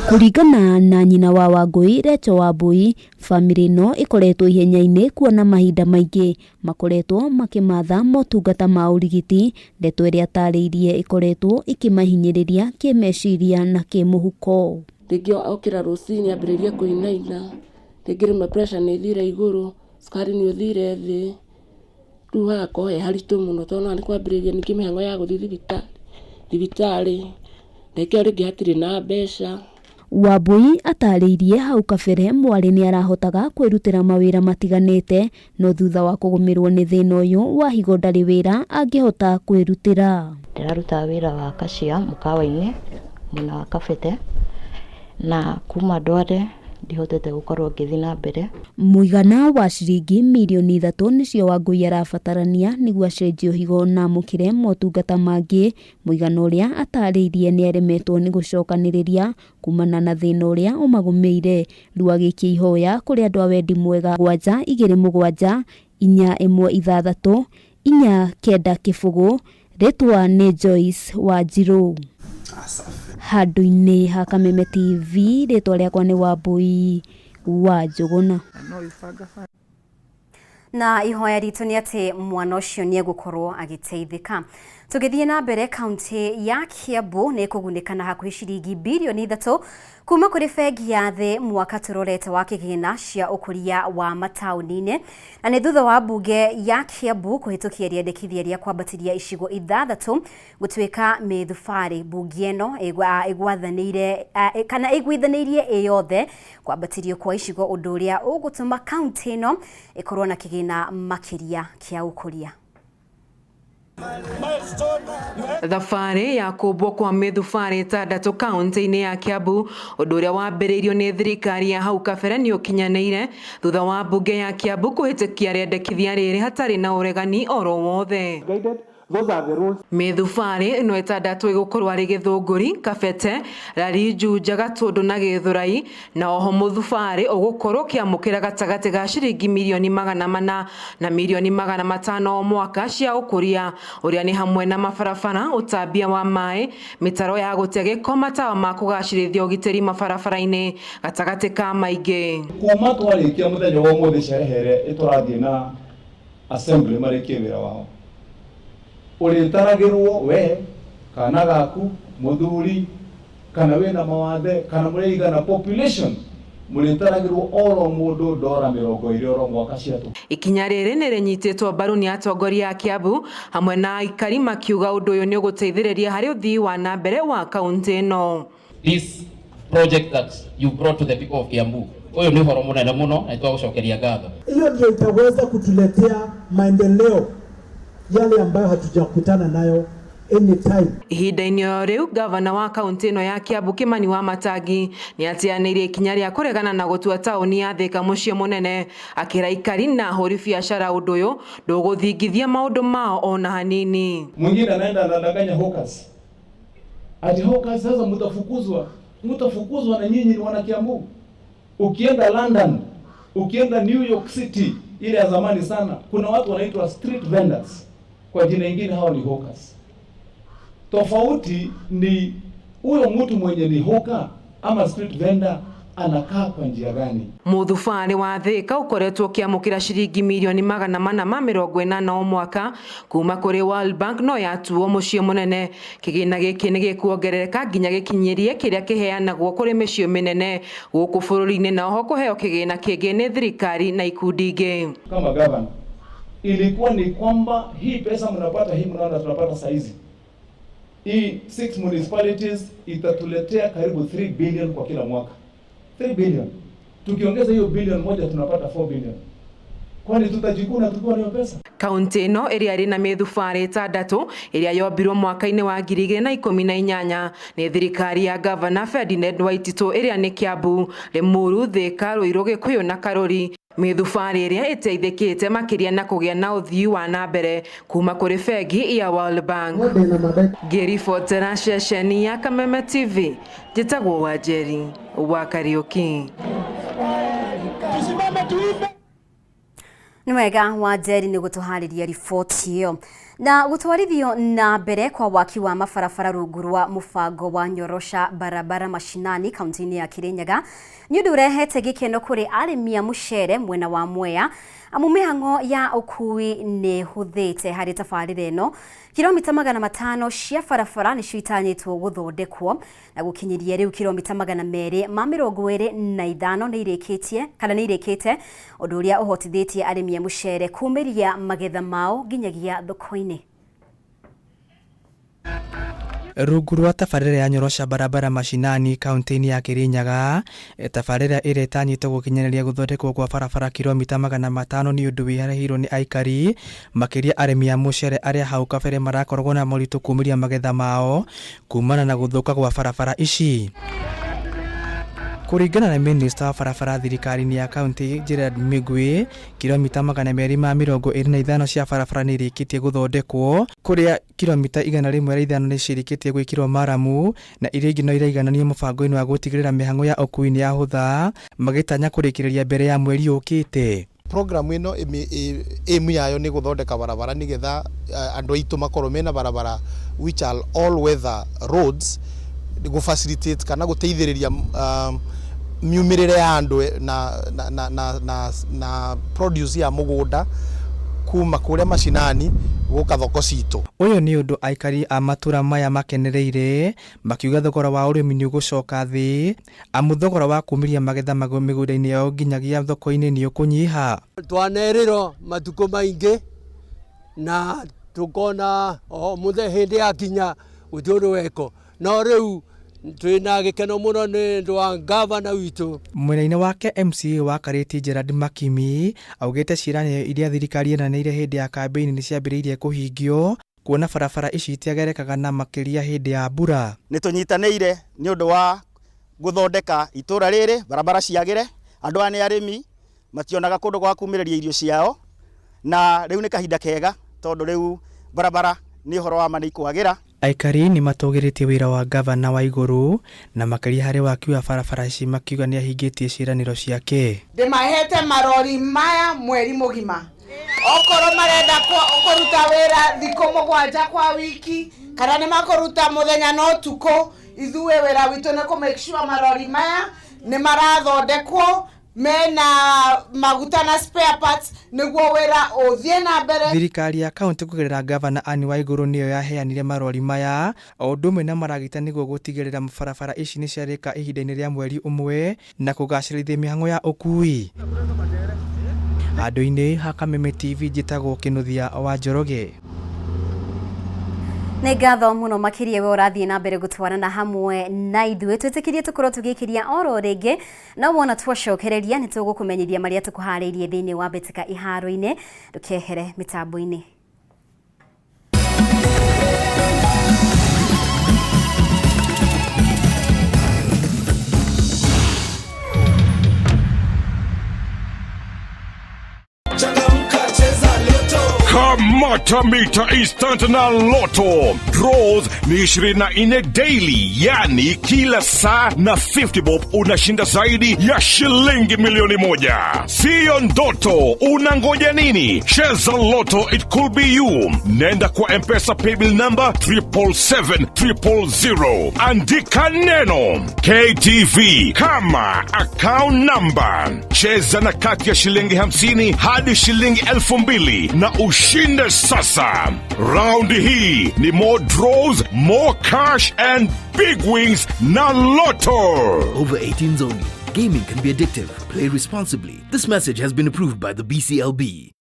Kũringana na nyina wa Wangui, Rachel Wambui, bamĩrĩ ĩno ĩkoretwo ihenya-inĩ kuona mahinda maingĩ makoretwo makĩmatha motungata ma ũrigiti, ndeto ĩrĩa atarĩirie ĩkoretwo ĩkĩmahinyĩrĩria kĩmeciria na kĩmũhuko. Rĩngĩ okĩra rũcinĩ ambĩrĩrie kũinaina, rĩngĩ rĩmwe pressure nĩ ĩthire igũrũ, cukari nĩ ũthire thĩ, rĩu hagakorwo he haritũ mũno tondũ nĩ kwambĩrĩria ningĩ mĩhang'o ya gũthiĩ thibitarĩ, ndagĩka ĩyo rĩngĩ hatirĩ na mbeca. Wambui atarĩirie hau kabere mwarĩ nĩ arahotaga kwĩrutĩra mawĩra matiganĩte, no thutha wa kũgũmĩrwo nĩ thĩna ũyũ wa higo ndarĩ wĩra angĩhota kwĩrutĩra. Ndĩraruta wĩra wa cashier mũkawa-inĩ mwena wa Kabete, na kuma ndware ndihotete gũkorwo ngĩthiĩ na mbere. Mũigana wa ciringi mirioni 3 nĩcio Wangui arabatarania nĩguo acenjio higo na amũkĩre motungata mangĩ, mũigana ũrĩa atarĩirie nĩ aremetwo nĩ gũcokanĩrĩria kumana na thĩna ũrĩa ũmagũmĩire. Rĩu agĩikia ihoya kũrĩ andũ a wendi mwega 7 2 7 4 1 6 4 9 0, rĩtwa nĩ Joyce Wanjirũ. Handũ-inĩ ha Kameme TV, rĩtwa rĩakwa nĩ Wambui wa Njũgũna. Na ihoya ritũ nĩ atĩ mwana ũcio nĩ egũkorwo agĩteithĩka. Tũgĩthiĩ na mbere, kaunti ya Kiambu nĩ ĩkũgunĩka na hakuhĩ ciringi birioni 3 kuma kũrĩ bengi ya thĩ mwaka tũrorete wa kĩgĩna cia ũkũria wa mataũni-inĩ, na nĩ thutha wa mbunge ya Kiambu kũhĩtũkia rĩendekithia rĩa kwambatĩria icigo 6 gũtuĩka mĩthubarĩ. Mbunge ĩno ĩgwathanĩire kana ĩiguithanĩirie ĩ yothe kwambatĩrio kwa icigo, ũndũ ũrĩa ũgũtũma kaunti ĩno ĩkorwo na kĩgĩna makĩria kĩa ũkũria. Thabarĩ ya kũmbwo kwa mĩthubarĩ 6 kaunti-inĩ ya Kiambu, ũndũ ũrĩa wambĩrĩirio nĩ thirikari ya hau kabere nĩ ũkinyanĩire thutha wa mbunge ya Kiambu kũhĩtũkia rĩendekithia rĩrĩ hatarĩ na ũregani oro wothe. Mĩthubarĩ ĩno 6 ĩgũkorwo arĩ Gĩthũngũri, Kabete, Rari, Juja, Gatũndũ na Gĩthũrai, na oho mũthubarĩ ũgũkorwo ũkĩamũkĩra gatagatĩ ga ciringi mirioni 400 na mirioni 500 o mwaka cia ũkũria, ũrĩa nĩ hamwe na mabarabara, ũtambia wa maĩ, mĩtaro ya gũte gĩko, matawa ma kũgacĩrithia ũgitĩri mabarabara-inĩ gatagatĩ ka maingĩ. Kuma twarĩkia mũthenya wa ũmũthĩ cerehe ĩrĩa ĩtũrathiĩ na assembly marĩkie wĩra wao, ũrĩtaragĩrwo we kana gaku mũthuri kana wĩna mawathe kana mũrĩigana population, mũrĩtaragĩrwo oro mũndũ ndora 20 oro mwaka ciatũ. Ikinya rĩrĩ nĩ rĩnyitĩtwo mbaru nĩ atongoria a Kiambu hamwe na aikari makiuga ũndũ ũyũ nĩ ũgũteithĩrĩria harĩ ũthii wa na mbere wa kaunti ĩno. This project that you brought to the people of Kiambu, ũyũ nĩ ũhoro mũnene mũno na nĩtwagũcokeria ngatho. Hiyo ndio itaweza kutuletea maendeleo yale ambayo hatujakutana nayo anytime. Ihinda-inĩ o rĩu, gavana wa kaunti ĩno ya Kiambu Kimani Wamatangi nĩ ateanĩirie ikinya rĩa kũregana na gũtua taũni ya Thika mũciĩ mũnene, akĩra aikari na ahũri biacara ũndũ ũyũ ndũgũthingithia maũndũ mao ona hanini. Mwingine anaenda anadanganya hawkers ati hawkers sasa mtafukuzwa, mtafukuzwa na nyinyi ni wana Kiambu. Ukienda London Ukienda New York City ile ya zamani sana, kuna watu wanaitwa street vendors, kwa jina ingine hawa ni hawkers. Tofauti ni huyo mtu mwenye ni hawker ama street vendor anakaa kwa njia gani? Mũthubarĩ wa Thika ũkoretwo ũkĩamũkĩra ciringi mirioni 480 o mwaka kuma kũrĩ World Bank no yatuo mũciĩ mũnene. Kĩgĩna gĩkĩ nĩ gĩkuongerereka nginya gĩkinyĩrie kĩrĩa kĩheanagwo kũrĩ mĩciĩ mĩnene gũkũ bũrũri-inĩ, na oho kũheo kĩgĩna kĩngĩ nĩ thirikari na ikundi ingĩ. Kama gavana ilikuwa ni kwamba hii pesa mnapata, hii mnaona tunapata saizi, hii 6 municipalities itatuletea karibu 3 billion kwa kila mwaka. 3 billion. Tukiongeza hiyo bilion moja tunapata 4 billion. Kwani tutajikuna tukiwa na hiyo pesa? Kaunti ĩno ĩrĩa ĩrĩ na mĩthubarĩ 6 ĩrĩa yombirwo mwaka-inĩ wa 2018 nĩ thirikari ya Gavana Ferdinand Waititu ĩrĩa nĩ Kiambu, Limuru, Thika, Ruiru, Gikuyu na Karuri. Mĩthubarĩ ĩrĩa ĩteithĩkĩte makĩria na kũgĩa na ũthii wa na mbere kuma kũrĩ bengi ya World Bank. Ngĩribotera ceceni ya Kameme TV, njĩtagwo Wanjeri wa Kariuki. Nĩ wega Wanjeri nĩ gũtũharĩria riboti ĩyo. Na gũtwarithio na mbere kwa waki wa mabarabara rungu rwa mũbango wa Nyorosha Barabara Mashinani kaunti-inĩ ya Kirinyaga nĩ ũndũ ũrehete gĩkeno kũrĩ arĩmi a mũcere mwena wa Mwea, amu mĩhang'o ya ũkui nĩ ĩhũthĩte harĩ tabarĩra ĩno. Kilomita 500 cia barabara nĩcio itanyĩtwo gũthondekwo na gũkinyĩria rĩu kilomita 225 nĩ irĩkĩtie kana nĩ irĩkĩte, ũndũ ũrĩa ũhotithĩtie arĩmi a mũcere kumĩria magetha mao nginyagia thoko-inĩ. Rungu rwa tabarĩra ya Nyorosha Barabara Mashinani kaunti-inĩ ya Kirinyaga, tabarĩra ĩrĩa ĩtanyĩtwo gũkinyanĩria gũthondekwo kwa barabara kilomita 500 nĩ ũndũ wĩharĩirio nĩ aikari, makĩria arĩmi a mũcere arĩa hau kabere marakoragwo na moritũ kumĩria magetha mao kumana na gũthũka gwa barabara ici. Kũringana na minista wa barabara thirikari-inĩ ya kaunti Gerard Migwi, kilomita 225 cia barabara nĩ irĩkĩtie gũthondekwo, kũrĩa kilomita 105 nĩ cirĩkĩtie gwĩkĩrwo maramu na iria ingĩ no iraigananio mũbango-inĩ wa gũtigĩrĩra mĩhang'o ya ũkui nĩ yahũtha, magĩtanya kũrĩkĩrĩria mbere ya mweri ũkĩte. Program ĩno aim yayo nĩ gũthondeka barabara nĩgetha andũ aitũ makorwo mena barabara which are all weather roads, gũ facilitate kana gũteithĩrĩria miumĩrĩre ya andũ na produce ya mũgũnda kuma kũrĩa macinani gũka thoko citũ. Ũyũ nĩ ũndũ aikari a matũra maya makenereire, makiuga thogora wa ũrĩmi nĩ ũgũcoka thĩ, amu thogora wa kumĩria magetha mĩgũnda-inĩ yao nginyagia thoko-inĩ nĩ ũkũnyiha. Twanerĩrwo matukũ maingĩ na tũkona o mũthenya hĩndĩ yakinya gũtirĩ ũndũ weko, no rĩu twĩna gĩkeno mũno nĩ ũndũ wa gavana witũ. Mwena-inĩ wake MCA wa Karĩti Gerard Makimi augĩte ciĩranĩro iria thirikari ĩranĩire hĩndĩ ya kambĩini nĩ ciambĩrĩirie kũhingio, kuona barabara ici itiagerekaga na makĩria hĩndĩ ya mbura. Nĩ tũnyitanĩire nĩ ũndũ wa gũthondeka itũra rĩrĩ, barabara ciagĩre, andũ aya nĩ arĩmi mationaga kũndũ gwa kumĩrĩria irio ciao, na rĩu nĩ kahinda kega tondũ rĩu barabara nĩ ũhoro wa ma nĩ ikwagĩra. Aikari nĩ matũgĩrĩtie wĩra wa gavana wa igũrũ na makĩria harĩ waki wa barabara ici, makiuga nĩ ahingĩtie ciĩranĩro ciake. Ndĩmahete marori maya mweri mũgima, okorwo marenda kũruta wĩra thikũ 7 kwa wiki kana nĩ makũruta mũthenya na ũtukũ, ithuĩ wĩra witũ nĩ kũ make sure marori maya nĩ marathondekwo mena maguta na spare parts nĩguo wĩra ũthiĩ na mbere. Thirikari ya kaunti kũgerera gavana Anne Waiguru nĩyo yaheanire marori maya o ũndũ ũmwe na maragita nĩguo gũtigĩrĩra barabara ici nĩ ciarĩka ihinda-inĩ rĩa mweri ũmwe na kũgacĩrithia mĩhang'o ya ũkui. Handũ-inĩ ha Kameme TV njĩtagwo Kĩnuthia wa Njoroge. Nĩ ngatho mũno makĩria we ũrathiĩ na mbere gũtwarana hamwe na ithuĩ, twĩtĩkĩrie tũkorwo tũgĩkĩria oro rĩngĩ, no wona twacokereria nĩ tũgũkũmenyithia marĩa tũkũharĩirie thĩinĩ wa mbĩtĩka iharo-inĩ. Ndũkehere mĩtambo-inĩ. Kamata mita instant na Lotto. Draws ni 24 daily, yani kila saa na 50 bob unashinda zaidi ya shilingi milioni 1. Siyo ndoto, unangoja nini? Cheza Lotto, it could be you. Nenda kwa M-Pesa paybill number 777 000. Andika neno KTV kama account number. Cheza na kati ya shilingi 50 hadi shilingi 2,000 na ushinde sasa. Raundi hii ni more draws, more cash and big wins na Lotto. Over 18s only. Gaming can be addictive. Play responsibly. This message has been approved by the BCLB.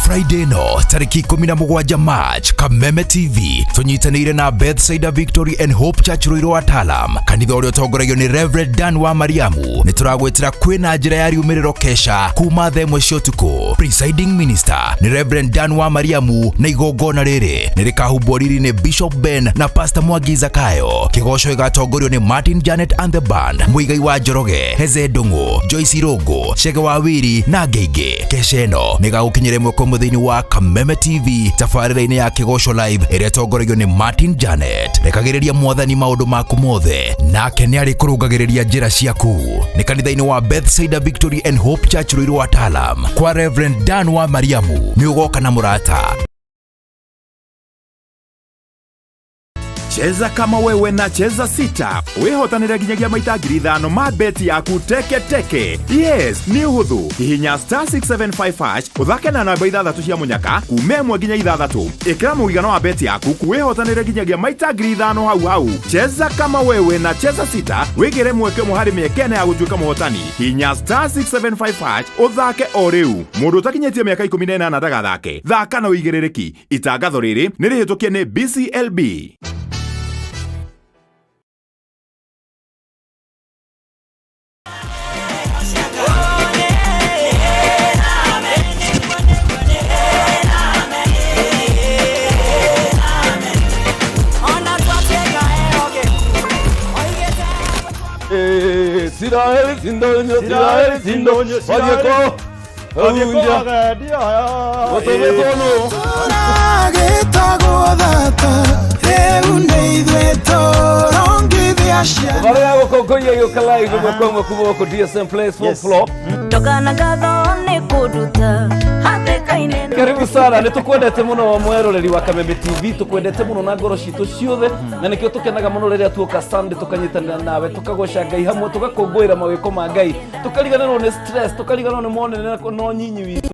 Friday no tariki 17 March, Kameme TV tunyitanĩire na Bethsaida Victory and Hope Church Ruiru Atalam, kanitha ũrĩa ũtongoragio nĩ Reverend Dan wa Mariamu. Nĩ tũragwĩtĩra kwĩna njĩra ya riumĩrĩro kesha kuma thaa 1 cia ũtukũ. Presiding minister nĩ Reverend Dan wa Mariamu, na igongona rĩrĩ nĩ rĩkahumbwo riri nĩ Bishop Ben na Pastor Mwangi Zakayo. Kĩgoco gĩgatongorio nĩ Martin Janet and the Band, Muigai wa Njoroge, Heze Ndung'u, Joyce Irũngũ, Chege wa Wiri na angĩ aingĩ. Kesha ĩno nĩ gagũkinyĩra ĩmwe kwa ĩmwe thĩinĩ wa Kameme TV tabarĩra-inĩ ya Kĩgoco Live ĩrĩa ĩtongoragio nĩ Martin Janet. Rekagĩrĩria mwathani maũndũ maku mothe, nake nĩ arĩkũrũngagĩrĩria njĩra ciaku. Nĩ kanitha-inĩ wa Bethsaida Victory and Hope Church Ruiru Atalam kwa Reverend Dan wa Mariamu. Nĩ ũgoka na mũrata. Cheza kama wewe na Cheza Sita wihotanire nginyagia maita 5,000 ma beti yaku teke teke. Yes, nĩ ũhũthũ. Hihinya star 675 hash ũthake na namba 6 cia mũnyaka kuma 1 nginya 6. Ĩkĩra mũigana wa beti yaku wihotanire nginyagia maita 5,000 hau hau. Cheza kama wewe na Cheza Sita wĩgĩre mweke ũmwe harĩ mĩeke ĩna ya gũtuĩka mũhotani. Hihinya star 675 hash ũthake o rĩu. Mũndũ ũtakinyĩtie mĩaka 18 ndagathake. Thaka na ũigĩrĩrĩki. Itangatho rĩrĩ nĩ rĩhĩtũkie nĩ BCLB. Karibu sana, nitukwendete muno mweroreri wa Kameme TV, tukwendete muno na ngoro citũ ciothe, na nikio tukenaga muno riria tuoka Sunday tukanyitanira nawe, tukagoca Ngai hamwe, tugakũngũĩra mawĩko ma Ngai, tukariganĩrwo nĩ stress, tukariganĩrwo nĩ monene no nyinyi witũ.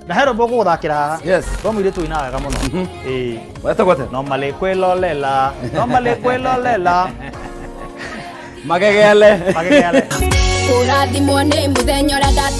Na hero mbogo guthakira haha. Yes. Kwa mũirĩtu ũinaga wega mũno. Ĩĩ. Wetagwo atĩa? No malĩ kwĩlolela, no malĩ kwĩlolela. Magegele. Magegele. Kũrathimwo nĩ mũthenya ũrĩa.